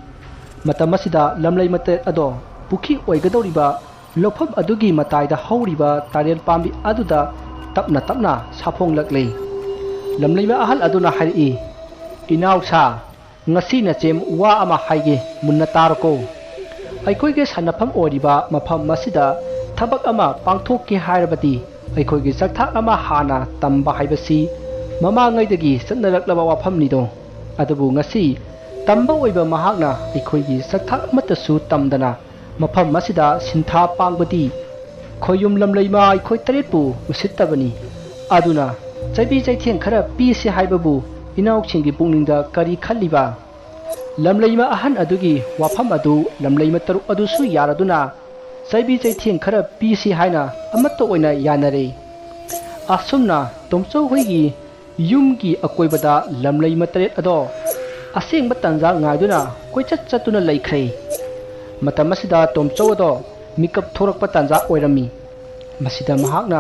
ꯃꯇꯝ ꯑꯁꯤꯗ ꯂꯝꯂꯩ ꯃꯇꯦꯛ ꯑꯗꯣ ꯄꯨꯈ꯭ꯔꯤ ꯑꯣꯏꯒꯗꯧꯔꯤꯕ ꯂꯧꯐꯝ ꯑꯗꯨꯒꯤ ꯃꯇꯥꯏꯗ ꯍꯧꯔꯤꯕ ꯇꯥꯔꯦꯜ ꯄꯥꯝꯕꯤ ꯑꯗꯨꯗ ꯇꯞꯅ ꯇꯞꯅ ꯁꯥꯐꯣꯡꯂꯛꯂꯦ꯫ ꯂꯝꯂꯩꯃ ꯑꯍꯜ ꯑꯗꯨꯅ ꯍꯥꯏꯔꯛꯏ, "ꯏꯅꯥꯎꯁꯥ, ꯉꯁꯤ ꯅꯆꯦꯝ ꯋꯥ ꯑꯃ ꯍꯥꯏꯒꯦ, ꯃꯨꯟꯅ ꯇꯥꯔꯣꯀꯣ꯫ ꯑꯩꯈꯣꯏꯒꯤ ꯁꯥꯟꯅꯐꯝ ꯑꯣꯏꯔꯤꯕ ꯃꯐꯝ ꯑꯁꯤꯗ ꯊꯕꯛ ꯑꯃ ꯄꯥꯡꯊꯣꯛꯀꯦ ꯍꯥꯏꯔꯕꯗꯤ ꯑꯩꯈꯣꯏꯒꯤ ꯆꯥꯛꯊꯥꯛ ꯑꯃ ꯍꯥꯟꯅ ꯇꯝꯕ ꯍꯥꯏꯕꯁꯤ ꯃꯃꯥꯡꯉꯩꯗꯒꯤ ꯆꯠꯅꯔꯛꯂꯕ ꯋꯥꯐꯝꯅꯤꯗꯣ꯫ ꯑꯗꯨꯕꯨ ꯉꯁꯤ ꯇꯝꯕ ꯑꯣꯏꯕ ꯃꯍꯥꯛꯅ ꯑꯩꯈꯣꯏꯒꯤ ꯆꯥꯛꯊꯥꯛ ꯑꯃꯠꯇꯁꯨ ꯇꯝꯗꯅ ꯃꯐꯝ ꯑꯁꯤꯗ ꯁꯤꯟꯊꯥ ꯄꯥꯡꯕꯗꯤ ꯈꯣꯌꯨꯝ ꯂꯝꯂꯩꯃ ꯑꯩꯈꯣꯏ ꯇꯔꯦꯠꯄꯨ ꯎꯁꯤꯠꯇꯕꯅꯤ꯫ ꯑꯗꯨꯅ ꯆꯩꯕꯤ ꯆꯩꯊꯦꯡ ꯈꯔ ꯄꯤꯁꯤ ꯍꯥꯏꯕꯕꯨ ꯏꯅꯥꯎꯁꯤꯡꯒꯤ ꯄꯨꯛꯅꯤꯡꯗ ꯀꯔꯤ ꯈꯜꯂꯤꯕ?" ꯂꯝꯂꯩꯃ ꯑꯍꯟ ꯑꯗꯨꯒꯤ ꯋꯥꯐꯝ ꯑꯗꯨ ꯂꯝꯂꯩꯃ ꯇꯔꯨꯛ ꯑꯗꯨꯁꯨ ꯌꯥꯔꯗꯨꯅ ꯆꯩꯕꯤ ꯆꯩꯊꯦꯡ ꯈꯔ ꯄꯤꯁꯤ ꯍꯥꯏꯅ ꯑꯃꯠꯇ ꯑꯣꯏꯅ ꯌꯥꯅꯔꯦ꯫ ꯑꯁꯨꯝꯅ ꯇꯣꯝꯆꯧ ꯍꯣꯏꯒꯤ ꯌꯨꯝꯒꯤ ꯑꯀꯣꯏꯕꯗ ꯂꯝꯂꯩꯃ ꯇꯔꯦꯠ ꯑꯗꯣ ꯑꯁꯦꯡꯕ ꯇꯥꯟꯖꯥ ꯉꯥꯏꯗꯨꯅ ꯀꯣꯏꯆꯠ ꯆꯠꯇꯨꯅ ꯂꯩꯈ꯭ꯔꯦ꯫ ꯃꯇꯝ ꯑꯁꯤꯗ ꯇꯣꯝꯆꯧ ꯑꯗꯣ ꯃꯤꯀꯞ ꯊꯣꯔꯛꯄ ꯇꯥꯟꯖꯥ ꯑꯣꯏꯔꯝꯃꯤ꯫ ꯃꯁꯤꯗ ꯃꯍꯥꯛꯅ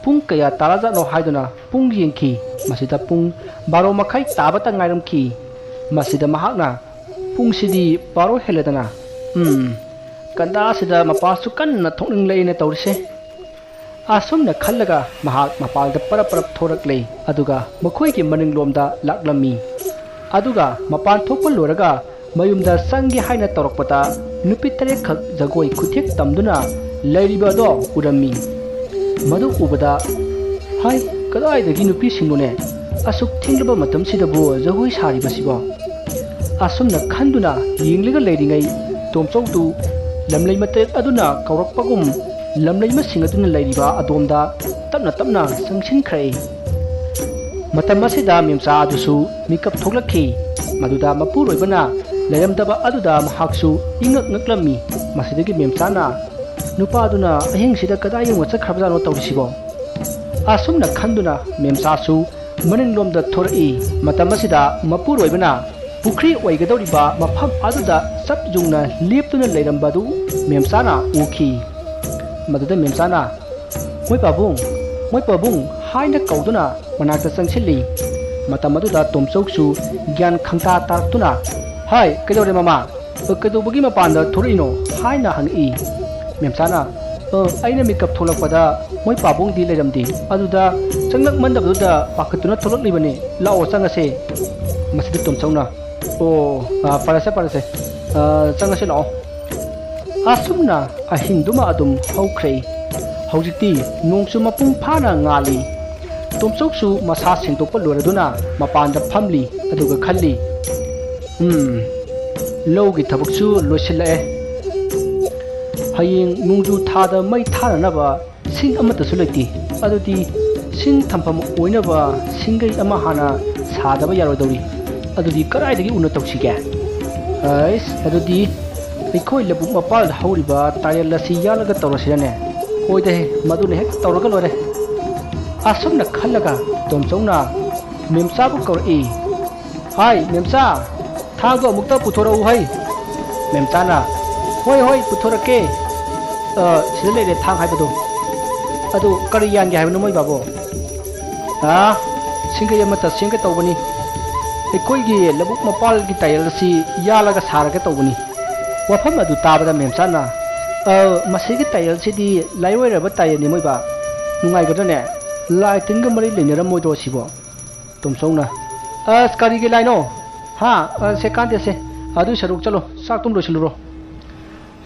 ꯄꯨꯡ ꯀꯌꯥ ꯇꯥꯔꯖꯥꯠꯅꯣ ꯍꯥꯏꯗꯨꯅ ꯄꯨꯡ ꯌꯦꯡꯈꯤ꯫ ꯃꯁꯤꯗ ꯄꯨꯡ ꯕꯥꯔꯣ ꯃꯈꯥꯏ ꯇꯥꯕꯇ ꯉꯥꯏꯔꯝꯈꯤ꯫ ꯃꯁꯤꯗ ꯃꯍꯥꯛꯅ, "ꯄꯨꯡꯁꯤꯗꯤ ꯕꯥꯔꯣ ꯍꯦꯜꯂꯦꯗꯅ꯫ ꯎꯝ, ꯀꯟꯗꯥꯁꯤꯗ ꯃꯄꯥꯁꯨ ꯀꯟꯅ ꯊꯣꯛꯅꯤꯡꯂꯛꯏꯅ ꯇꯧꯔꯤꯁꯦ"꯫ ꯑꯁꯨꯝꯅ ꯈꯜꯂꯒ ꯃꯍꯥꯛ ꯃꯄꯥꯟꯗ ꯄꯔꯞ ꯄꯔꯞ ꯊꯣꯔꯛꯂꯦ, ꯑꯗꯨꯒ ꯃꯈꯣꯏꯒꯤ ꯃꯅꯤꯡꯂꯣꯝꯗ ꯂꯥꯛꯂꯝꯃꯤ꯫ ꯑꯗꯨꯒ ꯃꯄꯥꯟ ꯊꯣꯛꯄ ꯂꯣꯏꯔꯒ ꯃꯌꯨꯝꯗ ꯆꯪꯒꯦ ꯍꯥꯏꯅ ꯇꯧꯔꯛꯄꯗ, ꯅꯨꯄꯤ ꯇꯔꯦꯠꯈꯛ ꯖꯒꯣꯏ ꯈꯨꯊꯦꯛ ꯇꯝꯗꯨꯅ ꯂꯩꯔꯤꯕ ꯑꯗꯣ ꯎꯔꯝꯃꯤ꯫ ꯃꯗꯨ ꯎꯕꯗ, "ꯍꯥꯏ, ꯀꯗꯥꯏꯗꯒꯤ ꯅꯨꯄꯤꯁꯤꯡꯅꯣꯅꯦ? ꯑꯁꯨꯛ ꯊꯦꯡꯂꯕ ꯃꯇꯝꯁꯤꯗꯕꯨ ꯖꯒꯣꯏ ꯁꯥꯔꯤꯕꯁꯤꯕꯣ?" ꯑꯁꯨꯝꯅ ꯈꯟꯗꯨꯅ ꯌꯦꯡꯂꯒ ꯂꯩꯔꯤꯉꯩ, ꯇꯣꯝꯆꯧꯗꯨ ꯂꯝꯂꯩ ꯃꯇꯦꯛ ꯑꯗꯨꯅ ꯀꯧꯔꯛꯄꯒꯨꯝ, ꯂꯝꯂꯩꯃꯁꯤꯡ ꯑꯗꯨꯅ ꯂꯩꯔꯤꯕ ꯑꯗꯣꯝꯗ ꯇꯞꯅ ꯇꯞꯅ ꯆꯪꯁꯤꯟꯈ꯭ꯔꯦ꯫ ꯃꯇꯝ ꯑꯁꯤꯗ ꯃꯦꯝꯆꯥ ꯑꯗꯨꯁꯨ ꯃꯤꯀꯞ ꯊꯣꯛꯂꯛꯈꯤ꯫ ꯃꯗꯨꯗ ꯃꯄꯨꯔꯣꯏꯕꯅ ꯂꯩꯔꯝꯗꯕ ꯑꯗꯨꯗ ꯃꯍꯥꯛꯁꯨ ꯏꯉꯛ ꯉꯛꯂꯝꯃꯤ꯫ ꯃꯁꯤꯗꯒꯤ ꯃꯦꯝꯆꯥꯅ, "ꯅꯨꯄꯥꯗꯨꯅ ꯑꯍꯤꯡꯁꯤꯗ ꯀꯗꯥꯏ ꯌꯧꯅ ꯆꯠꯈ꯭ꯔꯕꯖꯥꯠꯅꯣ ꯇꯧꯔꯤꯁꯤꯕꯣ?" ꯑꯁꯨꯝꯅ ꯈꯟꯗꯨꯅ ꯃꯦꯝꯆꯥꯁꯨ ꯃꯅꯤꯡꯂꯣꯝꯗ ꯊꯣꯔꯛꯏ꯫ ꯃꯇꯝ ꯑꯁꯤꯗ ꯃꯄꯨꯔꯣꯏꯕꯅ ꯄꯨꯈ꯭ꯔꯤ ꯑꯣꯏꯒꯗꯧꯔꯤꯕ ꯃꯐꯝ ꯑꯗꯨꯗ ꯆꯞ ꯌꯨꯡꯅ ꯂꯦꯞꯇꯨꯅ ꯂꯩꯔꯝꯕꯗꯨ ꯃꯦꯝꯆꯥꯅ ꯎꯈꯤ꯫ ꯃꯗꯨꯗ ꯃꯦꯝꯆꯥꯅ, "ꯃꯣꯏ ꯄꯥꯕꯨꯡ, ꯃꯣꯏ ꯄꯥꯕꯨꯡ" ꯍꯥꯏꯅ ꯀꯧꯗꯨꯅ ꯃꯅꯥꯛꯇ ꯆꯪꯁꯤꯜꯂꯤ꯫ ꯃꯇꯝ ꯑꯗꯨꯗ ꯇꯣꯝꯆꯧꯁꯨ ꯒ꯭ꯌꯥꯟ ꯈꯪꯇꯥ ꯇꯥꯔꯛꯇꯨꯅ, "ꯍꯥꯏ, ꯀꯩꯗꯧꯔꯦ ꯃꯃꯥ? ꯀꯩꯗꯧꯕꯒꯤ ꯃꯄꯥꯟꯗ ꯊꯣꯔꯛꯏꯅꯣ?" ꯍꯥꯏꯅ ꯍꯪꯉꯛꯏ꯫ ꯃꯦꯝꯆꯥꯅ, "ꯑ, ꯑꯩꯅ ꯃꯤꯀꯞ ꯊꯣꯛꯂꯛꯄꯗ ꯃꯣꯏ ꯄꯥꯕꯨꯡꯗꯤ ꯂꯩꯔꯝꯗꯦ꯫ ꯑꯗꯨꯗ ꯆꯪꯂꯛꯃꯟꯗꯕꯗꯨꯗ ꯄꯥꯈꯠꯇꯨꯅ ꯊꯣꯛꯂꯛꯂꯤꯕꯅꯤ꯫ ꯂꯥꯛꯑꯣ, ꯆꯪꯉꯁꯦ"꯫ ꯃꯁꯤꯗ ꯇꯣꯝꯆꯧꯅ, "ꯑꯣ, ꯑ, ꯐꯔꯁꯦ, ꯐꯔꯁꯦ꯫ ꯑ, ꯆꯪꯉꯁꯤ ꯂꯥꯛꯑꯣ"꯫ ꯑꯁꯨꯝꯅ ꯑꯍꯤꯡꯗꯨꯃ ꯑꯗꯨꯝ ꯍꯧꯈ꯭ꯔꯦ꯫ ꯍꯧꯖꯤꯛꯇꯤ ꯅꯣꯡꯁꯨ ꯃꯄꯨꯡ ꯐꯥꯅ ꯉꯥꯜꯂꯤ꯫ ꯇꯣꯝꯆꯧꯁꯨ ꯃꯁꯥ ꯁꯦꯡꯗꯣꯛꯄ ꯂꯣꯏꯔꯗꯨꯅ ꯃꯄꯥꯟꯗ ꯐꯝꯂꯤ, ꯑꯗꯨꯒ ꯈꯜꯂꯤ, "ꯎꯝ, ꯂꯧꯒꯤ ꯊꯕꯛꯁꯨ ꯂꯣꯏꯁꯤꯜꯂꯛꯑꯦ꯫ ꯍꯌꯦꯡ ꯅꯣꯡꯖꯨ ꯊꯥꯗ ꯃꯩ ꯊꯥꯅꯅꯕ ꯁꯤꯡ ꯑꯃꯠꯇꯁꯨ ꯂꯩꯇꯦ꯫ ꯑꯗꯨꯗꯤ ꯁꯤꯡ ꯊꯝꯐꯝ ꯑꯣꯏꯅꯕ ꯁꯤꯡꯒꯩ ꯑꯃ ꯍꯥꯟꯅ ꯁꯥꯗꯕ ꯌꯥꯔꯣꯏꯗꯧꯔꯤ꯫ ꯑꯗꯨꯗꯤ ꯀꯗꯥꯏꯗꯒꯤ ꯎꯅ ꯇꯧꯁꯤꯒꯦ? ꯑꯩꯁ, ꯑꯗꯨꯗꯤ ꯑꯩꯈꯣꯏ ꯂꯧꯕꯨꯛ ꯃꯄꯥꯜꯗ ꯍꯧꯔꯤꯕ ꯇꯥꯌꯦꯜ ꯑꯁꯤ ꯌꯥꯜꯂꯒ ꯇꯧꯔꯁꯤꯔꯅꯦ?" "ꯍꯣꯏꯗ ꯍꯦ, ꯃꯗꯨꯅ ꯍꯦꯛ ꯇꯧꯔꯒ ꯂꯣꯏꯔꯦ"꯫ ꯑꯁꯨꯝꯅ ꯈꯜꯂꯒ ꯇꯣꯝꯆꯧꯅ ꯃꯦꯝꯆꯥꯕꯨ ꯀꯧꯔꯛꯏ꯫ "ꯍꯥꯏ, ꯃꯦꯝꯆꯥ, ꯊꯥꯡꯗꯣ ꯑꯃꯨꯛꯇ ꯄꯨꯊꯣꯔꯛꯎ ꯍꯩ"꯫ ꯃꯦꯝꯆꯥꯅ, "ꯍꯣꯏ, ꯍꯣꯏ, ꯄꯨꯊꯣꯔꯛꯀꯦ꯫ ꯑ, ꯁꯤꯗ ꯂꯩꯔꯦ ꯊꯥꯡ ꯍꯥꯏꯕꯗꯣ"꯫ ꯑꯗꯨ ꯀꯔꯤ ꯌꯥꯟꯒꯦ ꯍꯥꯏꯕꯅꯣ ꯃꯣꯏ ꯕꯥꯕꯨ? ꯑꯥ, ꯁꯤꯡꯒꯩ ꯑꯃꯠꯇ ꯁꯦꯝꯒꯦ ꯇꯧꯕꯅꯤ꯫ ꯑꯩꯈꯣꯏꯒꯤ ꯂꯧꯕꯨꯛ ꯃꯄꯥꯜꯒꯤ ꯇꯥꯏꯌꯦꯜ ꯑꯁꯤ ꯌꯥꯜꯂꯒ ꯁꯥꯔꯒꯦ ꯇꯧꯕꯅꯤ꯫ ꯋꯥꯐꯝ ꯑꯗꯨ ꯇꯥꯕꯗ ꯃꯦꯝꯆꯥꯅ, "ꯑ, ꯃꯁꯤꯒꯤ ꯇꯥꯏꯌꯦꯜꯁꯤꯗꯤ ꯂꯥꯏꯔꯣꯏꯔꯕ ꯇꯥꯏꯌꯦꯜꯅꯤ ꯃꯣꯏꯕꯥ꯫ ꯅꯨꯡꯉꯥꯏꯒꯗ꯭ꯔꯅꯦ? ꯂꯥꯏ ꯇꯤꯟꯒ ꯃꯔꯤ ꯂꯩꯅꯔꯝꯃꯣꯏꯗ꯭ꯔꯣ ꯁꯤꯕꯣ?" ꯇꯣꯝꯆꯧꯅ, "ꯑꯁ, ꯀꯔꯤꯒꯤ ꯂꯥꯏꯅꯣ? ꯍꯥ? ꯑ, ꯁꯦ ꯀꯥꯟꯗꯦꯁꯦ꯫ ꯑꯗꯨ ꯁꯔꯨꯛ ꯆꯠꯂꯣ, ꯆꯥꯛꯇꯨꯝ ꯂꯣꯏꯁꯤꯜꯂꯨꯔꯣ꯫"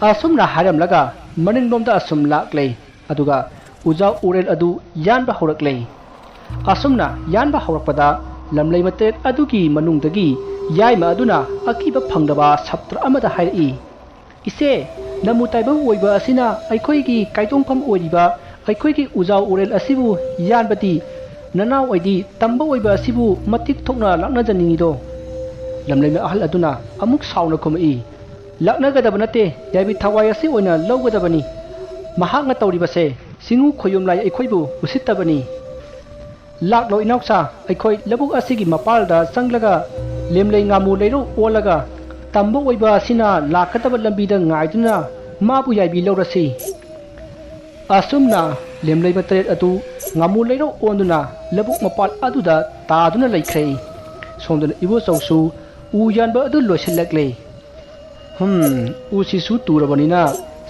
ꯑꯁꯨꯝꯅ ꯍꯥꯏꯔꯝꯂꯒ ꯃꯅꯤꯡꯂꯣꯝꯗ ꯑꯁꯨꯝ ꯂꯥꯛꯂꯦ꯫ ꯑꯗꯨꯒ ꯎꯖꯥ ꯎꯔꯦꯜ ꯑꯗꯨ ꯌꯥꯟꯕ ꯍꯧꯔꯛꯂꯦ꯫ ꯑꯁꯨꯝꯅ ꯌꯥꯟꯕ ꯍꯧꯔꯛꯄꯗ ꯂꯝꯂꯩ ꯃꯇꯔꯦꯠ ꯑꯗꯨꯒꯤ ꯃꯅꯨꯡꯗꯒꯤ ꯌꯥꯏꯃ ꯑꯗꯨꯅ ꯑꯀꯤꯕ ꯐꯪꯗꯕ ꯁꯞꯇ꯭ꯔ ꯑꯃꯗ ꯍꯥꯏꯔꯛꯏ, "ꯏꯆꯦ, ꯅꯃꯨ ꯇꯥꯏꯕꯪ ꯑꯣꯏꯕ ꯑꯁꯤꯅ ꯑꯩꯈꯣꯏꯒꯤ ꯀꯥꯏꯗꯣꯡꯐꯝ ꯑꯣꯏꯔꯤꯕ ꯑꯩꯈꯣꯏꯒꯤ ꯎꯖꯥ ꯎꯔꯦꯜ ꯑꯁꯤꯕꯨ ꯌꯥꯟꯕꯗꯤ ꯅꯅꯥꯎ ꯑꯣꯏꯗꯤ ꯇꯝꯕ ꯑꯣꯏꯕ ꯑꯁꯤꯕꯨ ꯃꯇꯤꯛ ꯊꯣꯛꯅ ꯂꯥꯛꯅꯖꯅꯤꯡꯉꯤꯗꯣ?" ꯂꯝꯂꯩꯃ ꯑꯍꯜ ꯑꯗꯨꯅ ꯑꯃꯨꯛ ꯁꯥꯎꯅ ꯈꯨꯝꯃꯛꯏ, "ꯂꯥꯛꯅꯒꯗꯕ ꯅꯠꯇꯦ, ꯌꯥꯏꯕꯤ ꯊꯋꯥꯏ ꯑꯁꯤ ꯑꯣꯏꯅ ꯂꯧꯒꯗꯕꯅꯤ꯫ ꯃꯍꯥꯛꯅ ꯇꯧꯔꯤꯕꯁꯦ ꯆꯤꯡꯉꯨ ꯈꯣꯌꯨꯝ ꯂꯥꯏ ꯑꯩꯈꯣꯏꯕꯨ ꯎꯁꯤꯠꯇꯕꯅꯤ꯫ ꯂꯥꯛꯂꯣ ꯏꯅꯥꯎꯆꯥ, ꯑꯩꯈꯣꯏ ꯂꯧꯕꯨꯛ ꯑꯁꯤꯒꯤ ꯃꯄꯥꯜꯗ ꯆꯪꯂꯒ ꯂꯦꯝꯂꯩ ꯉꯥꯃꯨ ꯂꯩꯔꯧ ꯑꯣꯜꯂꯒ ꯇꯝꯕ ꯑꯣꯏꯕ ꯑꯁꯤꯅ ꯂꯥꯛꯀꯗꯕ ꯂꯝꯕꯤꯗ ꯉꯥꯏꯗꯨꯅ ꯃꯥꯕꯨ ꯌꯥꯏꯕꯤ ꯂꯧꯔꯁꯤ꯫" ꯑꯁꯨꯝꯅ ꯂꯦꯝꯂꯩ ꯃꯇꯔꯦꯠ ꯑꯗꯨ ꯉꯥꯃꯨ ꯂꯩꯔꯧ ꯑꯣꯟꯗꯨꯅ ꯂꯧꯕꯨꯛ ꯃꯄꯥꯜ ꯑꯗꯨꯗ ꯇꯥꯗꯨꯅ ꯂꯩꯈ꯭ꯔꯦ꯫ ꯁꯣꯝꯗꯅ ꯏꯕꯣꯆꯧꯁꯨ ꯎ ꯌꯥꯟꯕ ꯑꯗꯨ ꯂꯣꯏꯁꯤꯜꯂꯛꯂꯦ꯫ "ꯍꯝ, ꯎꯁꯤꯁꯨ ꯇꯨꯔꯕꯅꯤꯅ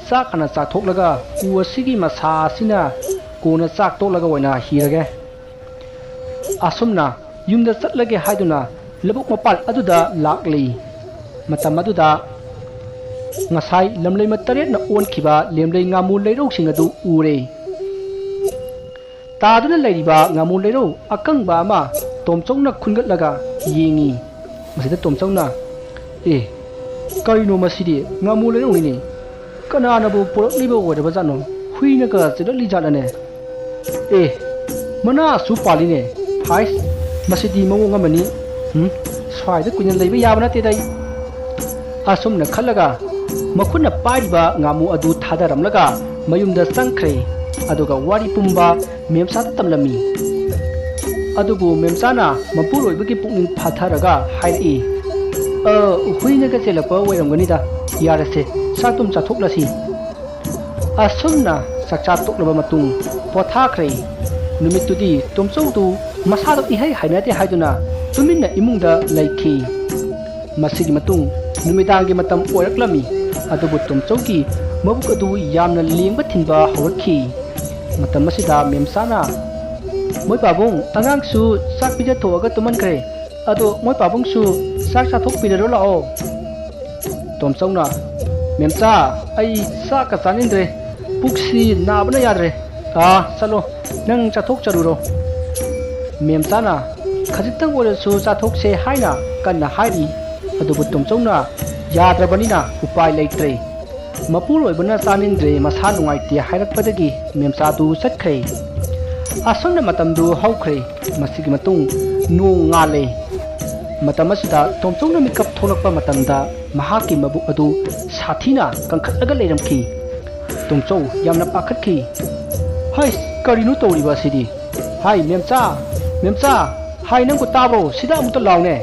ꯆꯥꯛ ꯍꯥꯟꯅ ꯆꯥꯊꯣꯛꯂꯒ ꯎ ꯑꯁꯤꯒꯤ ꯃꯁꯥ ꯑꯁꯤꯅ ꯀꯣꯟꯅ ꯆꯥꯛ ꯇꯣꯛꯂꯒ ꯑꯣꯏꯅ ꯍꯤꯔꯒꯦ꯫" ꯑꯁꯨꯝꯅ ꯌꯨꯝꯗ ꯆꯠꯂꯒꯦ ꯍꯥꯏꯗꯨꯅ ꯂꯧꯕꯨꯛ ꯃꯄꯥꯜ ꯑꯗꯨꯗ ꯂꯥꯛꯂꯤ꯫ ꯃꯇꯝ ꯑꯗꯨꯗ ꯉꯁꯥꯏ ꯂꯝꯂꯩꯃ ꯇꯔꯦꯠꯅ ꯑꯣꯟꯈꯤꯕ ꯂꯦꯝꯂꯩ ꯉꯥꯃꯨ ꯂꯩꯔꯧꯁꯤꯡ ꯑꯗꯨ ꯎꯔꯦ꯫ ꯇꯥꯗꯨꯅ ꯂꯩꯔꯤꯕ ꯉꯥꯃꯨ ꯂꯩꯔꯧ ꯑꯀꯪꯕ ꯑꯃ ꯇꯣꯝꯆꯧꯅ ꯈꯨꯟꯒꯠꯂꯒ ꯌꯦꯡꯉꯤ꯫ ꯃꯁꯤꯗ ꯇꯣꯝꯆꯧꯅ, "ꯑꯦ, ꯀꯔꯤꯅꯣ ꯃꯁꯤꯗꯤ? ꯉꯥꯃꯨ ꯂꯩꯔꯧꯅꯤꯅꯦ꯫ ꯀꯅꯥꯅꯕꯨ ꯄꯨꯔꯛꯂꯤꯕ ꯑꯣꯏꯔꯕꯖꯥꯠꯅꯣ? ꯍꯨꯏꯅꯒ ꯆꯤꯛꯂꯛꯂꯤ ꯖꯥꯠꯂꯅꯦ? ꯑꯦ, ꯃꯅꯥꯁꯨ ꯄꯥꯜꯂꯤꯅꯦ꯫ ꯍꯥꯏꯁ, ꯃꯁꯤꯗꯤ ꯃꯑꯣꯡ ꯑꯃꯅꯤ꯫ ꯍꯨꯝ, ꯁ꯭ꯋꯥꯏꯗ ꯀꯨꯏꯅ ꯂꯩꯕ ꯌꯥꯕ ꯅꯠꯇꯦꯗ ꯑꯩ꯫" ꯑꯁꯨꯝꯅ ꯈꯜꯂꯒ ꯃꯈꯨꯠꯅ ꯄꯥꯏꯔꯤꯕ ꯉꯥꯃꯨ ꯑꯗꯨ ꯊꯥꯗꯔꯝꯂꯒ ꯃꯌꯨꯝꯗ ꯆꯪꯈ꯭ꯔꯦ꯫ ꯑꯗꯨꯒ ꯋꯥꯔꯤ ꯄꯨꯝꯕ ꯃꯦꯝꯆꯥꯗ ꯇꯝꯂꯝꯃꯤ꯫ ꯑꯗꯨꯕꯨ ꯃꯦꯝꯆꯥꯅ ꯃꯄꯨꯔꯣꯏꯕꯒꯤ ꯄꯨꯛꯅꯤꯡ ꯐꯥꯊꯔꯒ ꯍꯥꯏꯔꯛꯏ, "ꯑ, ꯍꯨꯏꯅꯒ ꯆꯦꯜꯂꯛꯄ ꯑꯣꯏꯔꯝꯒꯅꯤꯗ꯫ ꯌꯥꯔꯦꯁꯦ, ꯆꯥꯛꯇꯨꯝ ꯆꯥꯊꯣꯛꯂꯁꯤ꯫" ꯑꯁꯨꯝꯅ ꯆꯥꯛꯆꯥ ꯇꯣꯛꯂꯕ ꯃꯇꯨꯡ ꯄꯣꯊꯥꯈ꯭ꯔꯦ꯫ ꯅꯨꯃꯤꯠꯇꯨꯗꯤ ꯇꯣꯝꯆꯧꯗꯨ ꯃꯁꯥꯗꯣ ꯏꯍꯩ ꯍꯩꯅꯗꯦ ꯍꯥꯏꯗꯨꯅ ꯇꯨꯃꯤꯟꯅ ꯏꯃꯨꯡꯗ ꯂꯩꯈꯤ꯫ ꯃꯁꯤꯒꯤ ꯃꯇꯨꯡ ꯅꯨꯃꯤꯗꯥꯡꯒꯤ ꯃꯇꯝ ꯑꯣꯏꯔꯛꯂꯝꯃꯤ꯫ ꯑꯗꯨꯕꯨ ꯇꯣꯝꯆꯧꯒꯤ ꯃꯕꯨꯛ ꯑꯗꯨ ꯌꯥꯝꯅ ꯂꯦꯡꯕ ꯊꯤꯟꯕ ꯍꯧꯔꯛꯈꯤ꯫ ꯃꯇꯝ ꯑꯁꯤꯗ ꯃꯦꯝꯆꯥꯅ, "ꯃꯣꯏ ꯄꯥꯕꯨꯡ, ꯑꯉꯥꯡꯁꯨ ꯆꯥꯛ ꯄꯤꯖꯊꯣꯛꯑꯒ ꯇꯨꯝꯍꯟꯈ꯭ꯔꯦ꯫ ꯑꯗꯣ ꯃꯣꯏ ꯄꯥꯕꯨꯡꯁꯨ ꯆꯥꯛ ꯆꯥꯊꯣꯛꯄꯤꯔꯔꯣ ꯂꯥꯛꯑꯣ꯫" ꯇꯣꯝꯆꯧꯅ, "ꯃꯦꯝꯆꯥ, ꯑꯩ ꯆꯥꯛꯀ ꯆꯥꯅꯤꯡꯗ꯭ꯔꯦ꯫ ꯄꯨꯛꯁꯤ ꯅꯥꯕꯅ ꯌꯥꯗ꯭ꯔꯦ꯫ ꯑꯥ, ꯆꯠꯂꯣ, ꯅꯪ ꯆꯥꯊꯣꯛꯆꯔꯨꯔꯣ꯫" ꯃꯦꯝꯆꯥꯅ, "ꯈꯖꯤꯛꯇꯪ ꯑꯣꯏꯔꯁꯨ ꯆꯥꯊꯣꯛꯁꯦ" ꯍꯥꯏꯅ ꯀꯟꯅ ꯍꯥꯏꯔꯤ꯫ ꯑꯗꯨꯕꯨ ꯇꯣꯝꯆꯧꯅ ꯌꯥꯗ꯭ꯔꯕꯅꯤꯅ ꯎꯄꯥꯏ ꯂꯩꯇ꯭ꯔꯦ꯫ ꯃꯄꯨꯔꯣꯏꯕꯅ ꯆꯥꯅꯤꯡꯗ꯭ꯔꯦ, ꯃꯁꯥ ꯅꯨꯡꯉꯥꯏꯇꯦ ꯍꯥꯏꯔꯛꯄꯗꯒꯤ ꯃꯦꯝꯆꯥꯗꯨ ꯆꯠꯈ꯭ꯔꯦ꯫ ꯑꯁꯨꯝꯅ ꯃꯇꯝꯗꯨ ꯍꯧꯈ꯭ꯔꯦ꯫ ꯃꯁꯤꯒꯤ ꯃꯇꯨꯡ ꯅꯣꯡ ꯉꯥꯜꯂꯦ꯫ ꯃꯇꯝ ꯑꯁꯤꯗ ꯇꯣꯝꯆꯧꯅ ꯃꯤꯀꯞ ꯊꯣꯛꯂꯛꯄ ꯃꯇꯝꯗ ꯃꯍꯥꯛꯀꯤ ꯃꯕꯨꯛ ꯑꯗꯨ ꯁꯥꯊꯤꯅ ꯀꯟꯈꯠꯂꯒ ꯂꯩꯔꯝꯈꯤ꯫ ꯇꯣꯝꯆꯧ ꯌꯥꯝꯅ ꯄꯥꯈꯠꯈꯤ꯫ "ꯍꯩ, ꯀꯔꯤꯅꯣ ꯇꯧꯔꯤꯕ ꯑꯁꯤꯗꯤ? ꯍꯥꯏ ꯃꯦꯝꯆꯥ, ꯃꯦꯝꯆꯥ, ꯍꯥꯏ ꯅꯪꯕꯨ ꯇꯥꯕ꯭ꯔꯣ? ꯁꯤꯗ ꯑꯃꯨꯛꯇ ꯂꯥꯎꯅꯦ!"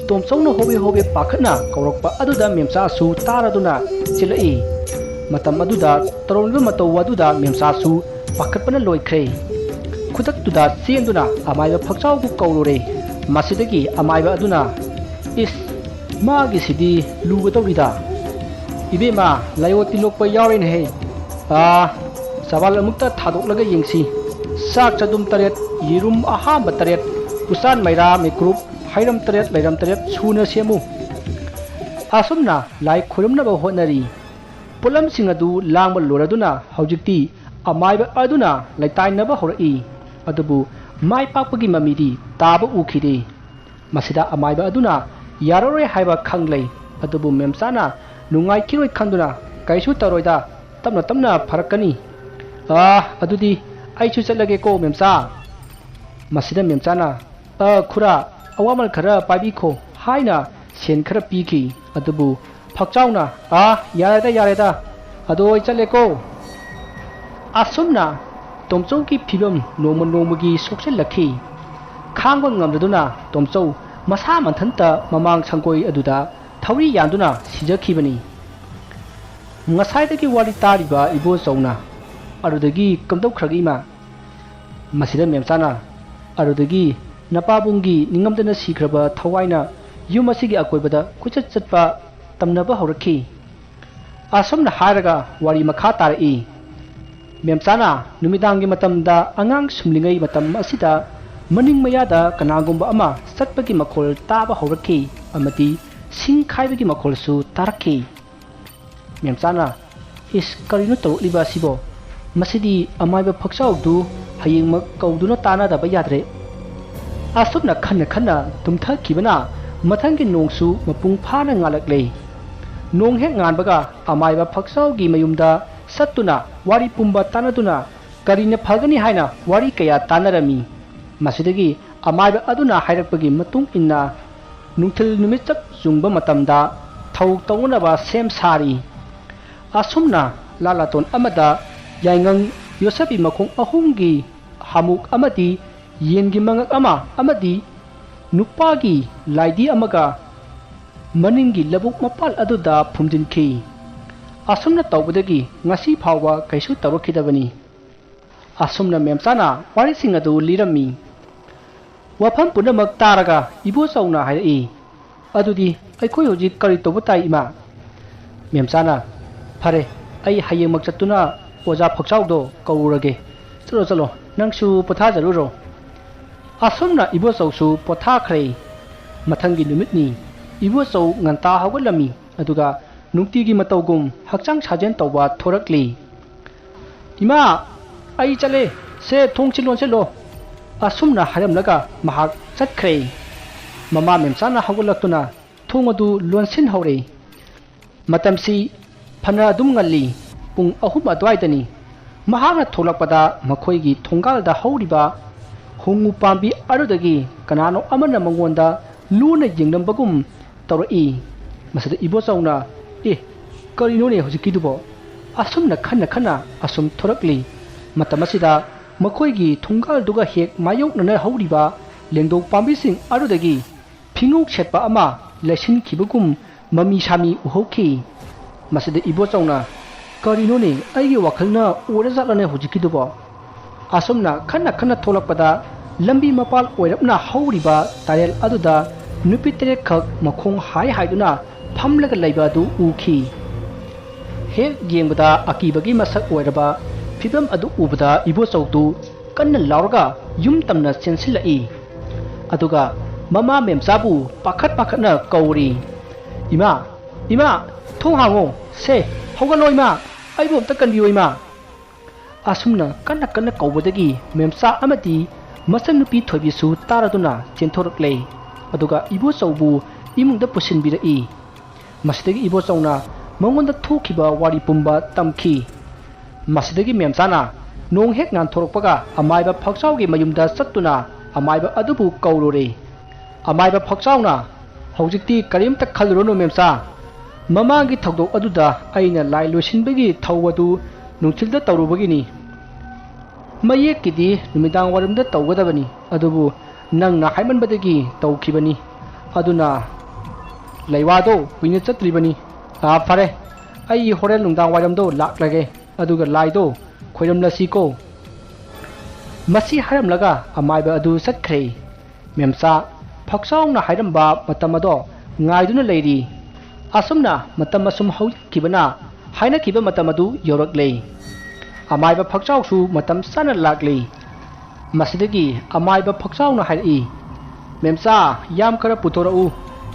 ꯇꯣꯝꯆꯧꯅ ꯍꯣꯕꯦ ꯍꯣꯕꯦ ꯄꯥꯈꯠꯅ ꯀꯧꯔꯛꯄ ꯑꯗꯨꯗ ꯃꯦꯝꯆꯥꯁꯨ ꯇꯥꯔꯗꯨꯅ ꯆꯦꯜꯂꯛꯏ꯫ ꯃꯇꯝ ꯑꯗꯨꯗ ꯇꯧꯔꯝꯂꯤꯕ ꯃꯇꯧ ꯑꯗꯨꯗ ꯃꯦꯝꯆꯥꯁꯨ ꯄꯥꯈꯠꯄꯅ ꯂꯣꯏꯈ꯭ꯔꯦ꯫ ꯈꯨꯗꯛꯇꯨꯗ ꯆꯦꯟꯗꯨꯅ ꯑꯃꯥꯏꯕ ꯐꯛꯆꯥꯎꯕꯨ ꯀꯧꯔꯨꯔꯦ꯫ ꯃꯁꯤꯗꯒꯤ ꯑꯃꯥꯏꯕ ꯑꯗꯨꯅ, "ꯏꯁ, ꯃꯥꯒꯤꯁꯤꯗꯤ ꯂꯨꯒꯗꯧꯔꯤꯗ꯫ ꯏꯕꯦꯝꯃ, ꯂꯥꯏꯑꯣ ꯇꯤꯟꯂꯣꯛꯄ ꯌꯥꯎꯔꯦꯅꯦꯍꯦ꯫ ꯑꯥ, ꯆꯕꯥꯜ ꯑꯃꯨꯛꯇ ꯊꯥꯗꯣꯛꯂꯒ ꯌꯦꯡꯁꯤ꯫ ꯆꯥꯛ ꯆꯗꯨꯝ ꯇꯔꯦꯠ, ꯌꯦꯔꯨꯝ ꯑꯍꯥꯟꯕ ꯇꯔꯦꯠ, ꯎꯆꯥꯟ ꯃꯩꯔꯥ ꯃꯩꯀ꯭ꯔꯨꯞ, ꯍꯩꯔꯝ ꯇꯔꯦꯠ, ꯂꯩꯔꯝ ꯇꯔꯦꯠ ꯁꯨꯅ ꯁꯦꯝꯃꯨ꯫" ꯑꯁꯨꯝꯅ ꯂꯥꯏ ꯈꯨꯔꯨꯝꯅꯕ ꯍꯣꯠꯅꯔꯤ꯫ ꯄꯣꯠꯂꯝꯁꯤꯡ ꯑꯗꯨ ꯂꯥꯡꯕ ꯂꯣꯏꯔꯗꯨꯅ ꯍꯧꯖꯤꯛꯇꯤ ꯑꯃꯥꯏꯕ ꯑꯗꯨꯅ ꯂꯩꯇꯥꯏꯅꯕ ꯍꯧꯔꯛꯏ꯫ ꯑꯗꯨꯕꯨ ꯃꯥꯏ ꯄꯥꯛꯄꯒꯤ ꯃꯃꯤꯗꯤ ꯇꯥꯕ ꯎꯈꯤꯗꯦ꯫ ꯃꯁꯤꯗ ꯑꯃꯥꯏꯕ ꯑꯗꯨꯅ ꯌꯥꯔꯔꯣꯏ ꯍꯥꯏꯕ ꯈꯪꯂꯩ꯫ ꯑꯗꯨꯕꯨ ꯃꯦꯝꯆꯥꯅ ꯅꯨꯡꯉꯥꯏꯈꯤꯔꯣꯏ ꯈꯟꯗꯨꯅ, "ꯀꯩꯁꯨ ꯇꯧꯔꯣꯏꯗ, ꯇꯞꯅ ꯇꯞꯅ ꯐꯔꯛꯀꯅꯤ꯫ ꯑꯥ, ꯑꯗꯨꯗꯤ ꯑꯩꯁꯨ ꯆꯠꯂꯒꯦꯀꯣ ꯃꯦꯝꯆꯥ꯫" ꯃꯁꯤꯗ ꯃꯦꯝꯆꯥꯅ, "ꯑ, ꯈꯨꯔꯥ, ꯑꯋꯥꯃꯜ ꯈꯔ ꯄꯥꯏꯕꯤꯈꯣ" ꯍꯥꯏꯅ ꯁꯦꯟ ꯈꯔ ꯄꯤꯈꯤ꯫ ꯑꯗꯨꯕꯨ ꯐꯛꯆꯥꯎꯅ, "ꯑꯥ, ꯌꯥꯔꯦꯗ, ꯌꯥꯔꯦꯗ, ꯑꯗꯣ ꯑꯩ ꯆꯠꯂꯦꯀꯣ꯫" ꯑꯁꯨꯝꯅ ꯇꯣꯝꯆꯧꯒꯤ ꯐꯤꯕꯝ ꯅꯣꯡꯃ ꯅꯣꯡꯃꯒꯤ ꯁꯣꯛꯆꯤꯜꯂꯛꯈꯤ꯫ ꯈꯥꯡꯕ ꯉꯝꯗꯗꯨꯅ ꯇꯣꯝꯆꯧ ꯃꯁꯥ ꯃꯊꯟꯇ ꯃꯃꯥꯡ ꯁꯪꯒꯣꯏ ꯑꯗꯨꯗ ꯊꯧꯔꯤ ꯌꯥꯟꯗꯨꯅ ꯁꯤꯖꯈꯤꯕꯅꯤ꯫ ꯉꯁꯥꯏꯗꯒꯤ ꯋꯥꯔꯤ ꯇꯥꯔꯤꯕ ꯏꯕꯣꯆꯧꯅ ꯑꯗꯨꯗꯒꯤ ꯀꯝꯗꯧꯈ꯭ꯔꯒꯦ ꯏꯃꯥ? ꯃꯁꯤꯗ ꯃꯦꯝꯆꯥꯅ ꯑꯗꯨꯗꯒꯤ ꯅꯄꯥꯕꯨꯡꯒꯤ ꯅꯤꯡꯉꯝꯗꯅ ꯁꯤꯈ꯭ꯔꯕ ꯊꯋꯥꯏꯅ ꯌꯨꯝ ꯑꯁꯤꯒꯤ ꯑꯀꯣꯏꯕꯗ ꯀꯣꯏꯆꯠ ꯆꯠꯄ ꯇꯝꯅꯕ ꯍꯧꯔꯛꯈꯤ꯫ ꯑꯁꯨꯝꯅ ꯍꯥꯏꯔꯒ ꯋꯥꯔꯤ ꯃꯈꯥ ꯇꯥꯔꯛꯏ꯫ ꯃꯦꯝꯆꯥꯅ ꯅꯨꯃꯤꯗꯥꯡꯒꯤ ꯃꯇꯝꯗ ꯑꯉꯥꯡ ꯁꯨꯝꯂꯤꯉꯩ ꯃꯇꯝ ꯑꯁꯤꯗ ꯃꯅꯤꯡ ꯃꯌꯥꯗ ꯀꯅꯥꯒꯨꯝꯕ ꯑꯃ ꯆꯠꯄꯒꯤ ꯃꯈꯣꯜ ꯇꯥꯕ ꯍꯧꯔꯛꯈꯤ ꯑꯃꯗꯤ ꯁꯤꯡ ꯈꯥꯏꯕꯒꯤ ꯃꯈꯣꯜꯁꯨ ꯇꯥꯔꯛꯈꯤ꯫ ꯃꯦꯝꯆꯥꯅ, "ꯏꯁ, ꯀꯔꯤꯅꯣ ꯇꯧꯔꯛꯂꯤꯕ ꯑꯁꯤꯕꯣ? ꯃꯁꯤꯗꯤ ꯑꯃꯥꯏꯕ ꯐꯛꯆꯥꯎꯗꯨ ꯍꯌꯦꯡꯃꯛ ꯀꯧꯗꯨꯅ ꯇꯥꯟꯅꯗꯕ ꯌꯥꯗ꯭ꯔꯦ"꯫ ꯑꯁꯨꯝꯅ ꯈꯟꯅ ꯈꯟꯅ ꯇꯨꯝꯊꯈꯤꯕꯅ ꯃꯊꯪꯒꯤ ꯅꯣꯡꯁꯨ ꯃꯄꯨꯡ ꯐꯥꯅ ꯉꯥꯜꯂꯛꯂꯦ꯫ ꯅꯣꯡ ꯍꯦꯛ ꯉꯥꯟꯕꯒ ꯑꯃꯥꯏꯕ ꯐꯛꯆꯥꯎꯒꯤ ꯃꯌꯨꯝꯗ ꯆꯠꯇꯨꯅ ꯋꯥꯔꯤ ꯄꯨꯝꯕ ꯇꯥꯟꯅꯗꯨꯅ ꯀꯔꯤꯅ ꯐꯒꯅꯤ ꯍꯥꯏꯅ ꯋꯥꯔꯤ ꯀꯌꯥ ꯇꯥꯟꯅꯔꯝꯃꯤ꯫ ꯃꯁꯤꯗꯒꯤ ꯑꯃꯥꯏꯕ ꯑꯗꯨꯅ ꯍꯥꯏꯔꯛꯄꯒꯤ ꯃꯇꯨꯡ ꯏꯟꯅ ꯅꯨꯡꯊꯤꯜ ꯅꯨꯃꯤꯠ ꯆꯞ ꯌꯨꯡꯕ ꯃꯇꯝꯗ ꯊꯧ ꯇꯧꯅꯅꯕ ꯁꯦꯝ ꯁꯥꯔꯤ꯫ ꯑꯁꯨꯝꯅ ꯂꯥꯂꯥꯇꯣꯟ ꯑꯃꯗ ꯌꯥꯏꯉꯪ ꯌꯣꯠꯁꯕꯤ ꯃꯈꯣꯡ ꯑꯍꯨꯝꯒꯤ ꯍꯥꯃꯨꯛ ꯑꯃꯗꯤ ꯌꯦꯟꯒꯤ ꯃꯉꯛ ꯑꯃ ꯑꯃꯗꯤ ꯅꯨꯄꯥꯒꯤ ꯂꯥꯏꯗꯤ ꯑꯃꯒ ꯃꯅꯤꯡꯒꯤ ꯂꯧꯕꯨꯛ ꯃꯄꯥꯜ ꯑꯗꯨꯗ ꯐꯨꯝꯖꯤꯟꯈꯤ꯫ ꯑꯁꯨꯝꯅ ꯇꯧꯕꯗꯒꯤ ꯉꯁꯤ ꯐꯥꯎꯕ ꯀꯩꯁꯨ ꯇꯧꯔꯛꯈꯤꯗꯕꯅꯤ꯫ ꯑꯁꯨꯝꯅ ꯃꯦꯝꯆꯥꯅ ꯋꯥꯔꯤꯁꯤꯡ ꯑꯗꯨ ꯂꯤꯔꯝꯃꯤ꯫ ꯋꯥꯐꯝ ꯄꯨꯝꯅꯃꯛ ꯇꯥꯔꯒ ꯏꯕꯣꯆꯧꯅ ꯍꯥꯏꯔꯛꯏ, "ꯑꯗꯨꯗꯤ ꯑꯩꯈꯣꯏ ꯍꯧꯖꯤꯛ ꯀꯔꯤ ꯇꯧꯕ ꯇꯥꯏ, ꯏꯃꯥ?" ꯃꯦꯝꯆꯥꯅ, "ꯐꯔꯦ, ꯑꯩ ꯍꯌꯦꯡꯃꯛ ꯆꯠꯇꯨꯅ ꯑꯣꯖꯥ ꯐꯛꯆꯥꯎꯗꯣ ꯀꯧꯔꯨꯔꯒꯦ꯫ ꯆꯠꯂꯣ, ꯆꯠꯂꯣ, ꯅꯪꯁꯨ ꯄꯣꯊꯥꯖꯔꯨꯔꯣ"꯫ ꯑꯁꯨꯝꯅ ꯏꯕꯣꯆꯧꯁꯨ ꯄꯣꯊꯥꯈ꯭ꯔꯦ꯫ ꯃꯊꯪꯒꯤ ꯅꯨꯃꯤꯠꯅꯤ꯫ ꯏꯕꯣꯆꯧ ꯉꯟꯇꯥ ꯍꯧꯒꯠꯂꯝꯃꯤ, ꯑꯗꯨꯒ ꯅꯨꯡꯇꯤꯒꯤ ꯃꯇꯧꯒꯨꯝ ꯍꯛꯆꯥꯡ ꯁꯥꯖꯦꯜ ꯇꯧꯕ ꯊꯣꯔꯛꯂꯤ꯫ "ꯏꯃꯥ, ꯑꯩ ꯆꯠꯂꯦ꯫ ꯁꯦ, ꯊꯣꯡꯁꯤ ꯂꯣꯟꯁꯤꯜꯂꯣ"꯫ ꯑꯁꯨꯝꯅ ꯍꯥꯏꯔꯝꯂꯒ ꯃꯍꯥꯛ ꯆꯠꯈ꯭ꯔꯦ꯫ ꯃꯃꯥ ꯃꯦꯝꯆꯥꯅ ꯍꯧꯒꯠꯂꯛꯇꯨꯅ ꯊꯣꯡ ꯑꯗꯨ ꯂꯣꯟꯁꯤꯟꯍꯧꯔꯦ꯫ ꯃꯇꯝꯁꯤ ꯐꯅ ꯑꯗꯨꯝ ꯉꯜꯂꯤ꯫ ꯄꯨꯡ ꯑꯍꯨꯝ ꯑꯗꯨꯋꯥꯏꯗꯅꯤ꯫ ꯃꯍꯥꯛꯅ ꯊꯣꯛꯂꯛꯄꯗ ꯃꯈꯣꯏꯒꯤ ꯊꯣꯡꯒꯥꯜꯗ ꯍꯧꯔꯤꯕ ꯍꯣꯡꯉꯨ ꯄꯥꯝꯕꯤ ꯑꯗꯨꯗꯒꯤ ꯀꯅꯥꯅꯣ ꯑꯃꯅ ꯃꯉꯣꯟꯗ ꯂꯨꯅ ꯌꯦꯡꯂꯝꯕꯒꯨꯝ ꯇꯧꯔꯛꯏ꯫ ꯃꯁꯤꯗ ꯏꯕꯣꯆꯧꯅ, "ꯑꯦ, ꯀꯔꯤꯅꯣꯅꯦ ꯍꯧꯖꯤꯛꯀꯤꯗꯨꯕꯣ?" ꯑꯁꯨꯝꯅ ꯈꯟꯅ ꯈꯟꯅ ꯑꯁꯨꯝ ꯊꯣꯔꯛꯂꯤ꯫ ꯃꯇꯝ ꯑꯁꯤꯗ ꯃꯈꯣꯏꯒꯤ ꯊꯣꯡꯒꯥꯜꯗꯨꯒ ꯍꯦꯛ ꯃꯥꯌꯣꯛꯅꯅ ꯍꯧꯔꯤꯕ ꯂꯦꯡꯗꯧ ꯄꯥꯝꯕꯤꯁꯤꯡ ꯑꯗꯨꯗꯒꯤ ꯐꯤꯉꯧ ꯁꯦꯠꯄ ꯑꯃ ꯂꯩꯁꯤꯟꯈꯤꯕꯒꯨꯝ ꯃꯃꯤ ꯁꯥꯃꯤ ꯎꯍꯧꯈꯤ꯫ ꯃꯁꯤꯗ ꯏꯕꯣꯆꯧꯅ, "ꯀꯔꯤꯅꯣꯅꯦ, ꯑꯩꯒꯤ ꯋꯥꯈꯜꯅ ꯑꯣꯏꯔꯖꯥꯠꯂꯅꯦ ꯍꯧꯖꯤꯛꯀꯤꯗꯨꯕꯣ?" ꯑꯁꯨꯝꯅ ꯈꯟꯅ ꯈꯟꯅ ꯊꯣꯛꯂꯛꯄꯗ, ꯂꯝꯕꯤ ꯃꯄꯥꯜ ꯑꯣꯏꯔꯞꯅ ꯍꯧꯔꯤꯕ ꯇꯥꯔꯦꯜ ꯑꯗꯨꯗ ꯅꯨꯄꯤ ꯇꯔꯦꯠꯈꯛ ꯃꯈꯣꯡ ꯍꯥꯏ ꯍꯥꯏꯗꯨꯅ ꯐꯝꯂꯒ ꯂꯩꯕ ꯑꯗꯨ ꯎꯈꯤ꯫ ꯍꯦꯛ ꯌꯦꯡꯕꯗ ꯑꯀꯤꯕꯒꯤ ꯃꯁꯛ ꯑꯣꯏꯔꯕ ꯐꯤꯕꯝ ꯑꯗꯨ ꯎꯕꯗ ꯏꯕꯣꯆꯧꯗꯨ ꯀꯟꯅ ꯂꯥꯎꯔꯒ ꯌꯨꯝ ꯇꯝꯅ ꯆꯦꯟꯁꯤꯜꯂꯛꯏ꯫ ꯑꯗꯨꯒ ꯃꯃꯥ ꯃꯦꯝꯆꯥꯕꯨ ꯄꯥꯈꯠ ꯄꯥꯈꯠꯅ ꯀꯧꯔꯤ, "ꯏꯃꯥ, ꯏꯃꯥ, ꯊꯣꯡ ꯍꯥꯡꯉꯣ꯫ ꯁꯦ, ꯍꯧꯒꯠꯂꯣ ꯏꯃꯥ, ꯑꯩꯕꯨ ꯑꯝꯇ ꯀꯟꯕꯤꯌꯣ ꯏꯃꯥ!" ꯑꯁꯨꯝꯅ ꯀꯟꯅ ꯀꯟꯅ ꯀꯧꯕꯗꯒꯤ ꯃꯦꯝꯆꯥ ꯑꯃꯗꯤ ꯃꯆꯟꯅꯨꯄꯤ ꯊꯣꯏꯕꯤꯁꯨ ꯇꯥꯔꯗꯨꯅ ꯆꯦꯟꯊꯣꯔꯛꯂꯦ꯫ ꯑꯗꯨꯒ ꯏꯕꯣꯆꯧꯕꯨ ꯏꯃꯨꯡꯗ ꯄꯨꯁꯤꯟꯕꯤꯔꯛꯏ꯫ ꯃꯁꯤꯗꯒꯤ ꯏꯕꯣꯆꯧꯅ ꯃꯉꯣꯟꯗ ꯊꯣꯛꯈꯤꯕ ꯋꯥꯔꯤ ꯄꯨꯝꯕ ꯇꯝꯈꯤ꯫ ꯃꯁꯤꯗꯒꯤ ꯃꯦꯝꯆꯥꯅ ꯅꯣꯡ ꯍꯦꯛ ꯉꯥꯟꯊꯣꯔꯛꯄꯒ ꯑꯃꯥꯏꯕ ꯐꯛꯆꯥꯎꯒꯤ ꯃꯌꯨꯝꯗ ꯆꯠꯇꯨꯅ ꯑꯃꯥꯏꯕ ꯑꯗꯨꯕꯨ ꯀꯧꯔꯨꯔꯦ꯫ ꯑꯃꯥꯏꯕ ꯐꯛꯆꯥꯎꯅ, "ꯍꯧꯖꯤꯛꯇꯤ ꯀꯔꯤꯝꯇ ꯈꯜꯂꯨꯔꯅꯨ ꯃꯦꯝꯆꯥ꯫ ꯃꯃꯥꯡꯒꯤ ꯊꯧꯗꯣꯛ ꯑꯗꯨꯗ ꯑꯩꯅ ꯂꯥꯏ ꯂꯣꯏꯁꯤꯟꯕꯒꯤ ꯊꯧ ꯑꯗꯨ ꯅꯨꯡꯊꯤꯜꯗ ꯇꯧꯔꯨꯕꯒꯤꯅꯤ꯫ ꯃꯌꯦꯛꯀꯤꯗꯤ ꯅꯨꯃꯤꯗꯥꯡ ꯋꯥꯏꯔꯝꯗ ꯇꯧꯒꯗꯕꯅꯤ, ꯑꯗꯨꯕꯨ ꯅꯪꯅ ꯍꯥꯏꯃꯟꯕꯗꯒꯤ ꯇꯧꯈꯤꯕꯅꯤ꯫ ꯑꯗꯨꯅ ꯂꯩꯋꯥꯗꯣ ꯀꯨꯏꯅ ꯆꯠꯇ꯭ꯔꯤꯕꯅꯤ꯫ ꯑꯥ, ꯐꯔꯦ, ꯑꯩ ꯍꯣꯔꯦꯟ ꯅꯨꯡꯗꯥꯡ ꯋꯥꯏꯔꯝꯗꯣ ꯂꯥꯛꯂꯒꯦ, ꯑꯗꯨꯒ ꯂꯥꯏꯗꯣ ꯈꯣꯏꯔꯝꯂꯁꯤꯀꯣ꯫" ꯃꯁꯤ ꯍꯥꯏꯔꯝꯂꯒ ꯑꯃꯥꯏꯕ ꯑꯗꯨ ꯆꯠꯈ꯭ꯔꯦ꯫ ꯃꯦꯝꯆꯥ ꯐꯛꯆꯥꯎꯅ ꯍꯥꯏꯔꯝꯕ ꯃꯇꯝ ꯑꯗꯣ ꯉꯥꯏꯗꯨꯅ ꯂꯩꯔꯤ꯫ ꯑꯁꯨꯝꯅ ꯃꯇꯝ ꯑꯁꯨꯝ ꯍꯧꯈꯤꯕꯅ ꯍꯥꯏꯅꯈꯤꯕ ꯃꯇꯝ ꯑꯗꯨ ꯌꯧꯔꯛꯂꯦ꯫ ꯑꯃꯥꯏꯕ ꯐꯛꯆꯥꯎꯁꯨ ꯃꯇꯝ ꯆꯥꯅ ꯂꯥꯛꯂꯦ꯫ ꯃꯁꯤꯗꯒꯤ ꯑꯃꯥꯏꯕ ꯐꯛꯆꯥꯎꯅ ꯍꯥꯏꯔꯛꯏ, "ꯃꯦꯝꯆꯥ, ꯌꯥꯝ ꯈꯔ ꯄꯨꯊꯣꯔꯛꯎ꯫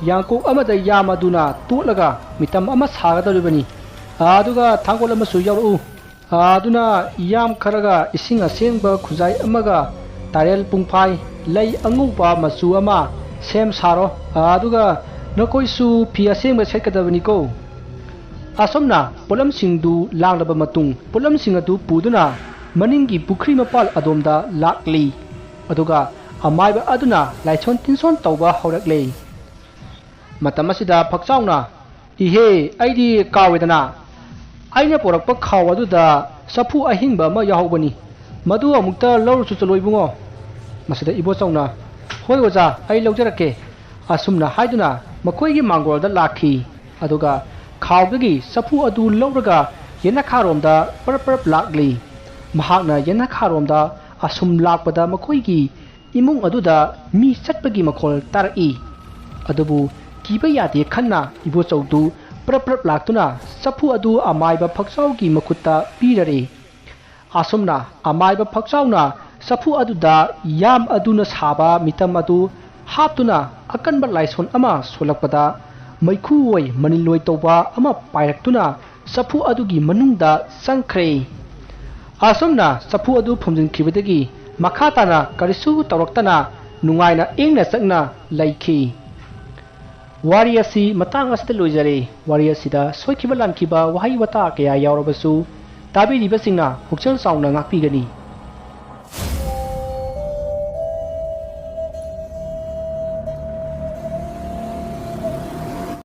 ꯌꯥꯡꯀꯣꯛ ꯑꯃꯗ ꯌꯥꯝ ꯑꯗꯨꯅ ꯇꯣꯠꯂꯒ ꯃꯤꯇꯝ ꯑꯃ ꯁꯥꯒꯗꯧꯔꯤꯕꯅꯤ꯫ ꯑꯗꯨꯒ ꯊꯥꯡꯒꯣꯜ ꯑꯃꯁꯨ ꯌꯥꯎꯔꯛꯎ꯫ ꯑꯗꯨꯅ ꯌꯥꯝ ꯈꯔꯒ ꯏꯁꯤꯡ ꯑꯁꯦꯡꯕ ꯈꯨꯖꯥꯏ ꯑꯃꯒ ꯇꯥꯔꯦꯜ ꯄꯨꯡꯐꯥꯏ, ꯂꯩ ꯑꯉꯧꯕ ꯃꯆꯨ ꯑꯃ ꯁꯦꯝ ꯁꯥꯔꯣ꯫ ꯑꯗꯨꯒ ꯅꯈꯣꯏꯁꯨ ꯐꯤ ꯑꯁꯦꯡꯕ ꯁꯦꯠꯀꯗꯕꯅꯤꯀꯣ꯫" ꯑꯁꯨꯝꯅ ꯄꯣꯠꯂꯝꯁꯤꯡꯗꯨ ꯂꯥꯡꯂꯕ ꯃꯇꯨꯡ, ꯄꯣꯠꯂꯝꯁꯤꯡ ꯑꯗꯨ ꯄꯨꯗꯨꯅ ꯃꯅꯤꯡꯒꯤ ꯄꯨꯈ꯭ꯔꯤ ꯃꯄꯥꯜ ꯑꯗꯣꯝꯗ ꯂꯥꯛꯂꯤ꯫ ꯑꯗꯨꯒ ꯑꯃꯥꯏꯕ ꯑꯗꯨꯅ ꯂꯥꯏꯁꯣꯟ ꯇꯤꯟꯁꯣꯟ ꯇꯧꯕ ꯍꯧꯔꯛꯂꯦ꯫ ꯃꯇꯝ ꯑꯁꯤꯗ ꯐꯛꯆꯥꯎꯅ, "ꯏꯍꯦ, ꯑꯩꯗꯤ ꯀꯥꯎꯋꯦꯗꯅ꯫ ꯑꯩꯅ ꯄꯣꯔꯛꯄ ꯈꯥꯎ ꯑꯗꯨꯗ ꯆꯐꯨ ꯑꯍꯤꯡꯕ ꯑꯃ ꯌꯥꯎꯍꯧꯕꯅꯤ꯫ ꯃꯗꯨ ꯑꯃꯨꯛꯇ ꯂꯧꯔꯨꯆꯣ ꯆꯠꯂꯣ ꯏꯕꯨꯡꯉꯣ꯫" ꯃꯁꯤꯗ ꯏꯕꯣꯆꯧꯅ, "ꯍꯣꯏ ꯑꯣꯖꯥ, ꯑꯩ ꯂꯧꯖꯔꯛꯀꯦ꯫" ꯑꯁꯨꯝꯅ ꯍꯥꯏꯗꯨꯅ ꯃꯈꯣꯏꯒꯤ ꯃꯥꯡꯒꯣꯜꯗ ꯂꯥꯛꯈꯤ꯫ ꯑꯗꯨꯒ ꯈꯥꯎꯗꯒꯤ ꯆꯐꯨ ꯑꯗꯨ ꯂꯧꯔꯒ ꯌꯦꯅꯈꯥꯔꯣꯝꯗ ꯄꯔꯞ ꯄꯔꯞ ꯂꯥꯛꯂꯤ꯫ ꯃꯍꯥꯛꯅ ꯌꯦꯅꯈꯥꯔꯣꯝꯗ ꯑꯁꯨꯝ ꯂꯥꯛꯄꯗ ꯃꯈꯣꯏꯒꯤ ꯏꯃꯨꯡ ꯑꯗꯨꯗ ꯃꯤ ꯆꯠꯄꯒꯤ ꯃꯈꯣꯜ ꯇꯥꯔꯛꯏ꯫ ꯑꯗꯨꯕꯨ ꯀꯤꯕ ꯌꯥꯗꯦ ꯈꯟꯅ ꯏꯕꯣꯆꯧꯗꯨ ꯄ꯭ꯔꯞ ꯄ꯭ꯔꯞ ꯂꯥꯛꯇꯨꯅ ꯆꯐꯨ ꯑꯗꯨ ꯑꯃꯥꯏꯕ ꯐꯛꯆꯥꯎꯒꯤ ꯃꯈꯨꯠꯇ ꯄꯤꯔꯔꯦ꯫ ꯑꯁꯨꯝꯅ ꯑꯃꯥꯏꯕ ꯐꯛꯆꯥꯎꯅ ꯆꯐꯨ ꯑꯗꯨꯗ ꯌꯥꯝ ꯑꯗꯨꯅ ꯁꯥꯕ ꯃꯤꯇꯝ ꯑꯗꯨ ꯍꯥꯞꯇꯨꯅ ꯑꯀꯟꯕ ꯂꯥꯏꯁꯣꯟ ꯑꯃ ꯁꯣꯜꯂꯛꯄꯗ ꯃꯩꯈꯨ ꯑꯣꯏ ꯃꯅꯤꯜ ꯑꯣꯏ ꯇꯧꯕ ꯑꯃ ꯄꯥꯏꯔꯛꯇꯨꯅ ꯆꯐꯨ ꯑꯗꯨꯒꯤ ꯃꯅꯨꯡꯗ ꯆꯪꯈ꯭ꯔꯦ꯫ ꯑꯁꯨꯝꯅ ꯆꯐꯨ ꯑꯗꯨ ꯐꯨꯝꯖꯤꯟꯈꯤꯕꯗꯒꯤ ꯃꯈꯥ ꯇꯥꯅ ꯀꯔꯤꯁꯨ ꯇꯧꯔꯛꯇꯅ ꯅꯨꯡꯉꯥꯏꯅ ꯏꯪꯅ ꯆꯛꯅ ꯂꯩꯈꯤ꯫ ꯋꯥꯔꯤ ꯑꯁꯤ ꯃꯇꯥꯡ ꯑꯁꯤꯗ ꯂꯣꯏꯖꯔꯦ꯫ ꯋꯥꯔꯤ ꯑꯁꯤꯗ ꯁꯣꯏꯈꯤꯕ ꯂꯥꯟꯈꯤꯕ ꯋꯥꯍꯩ ꯋꯥꯇꯥ ꯀꯌꯥ ꯌꯥꯎꯔꯕꯁꯨ ꯇꯥꯕꯤꯔꯤꯕꯁꯤꯡꯅ ꯄꯨꯛꯆꯦꯜ ꯆꯥꯎꯅ ꯉꯥꯛꯄꯤꯒꯅꯤ꯫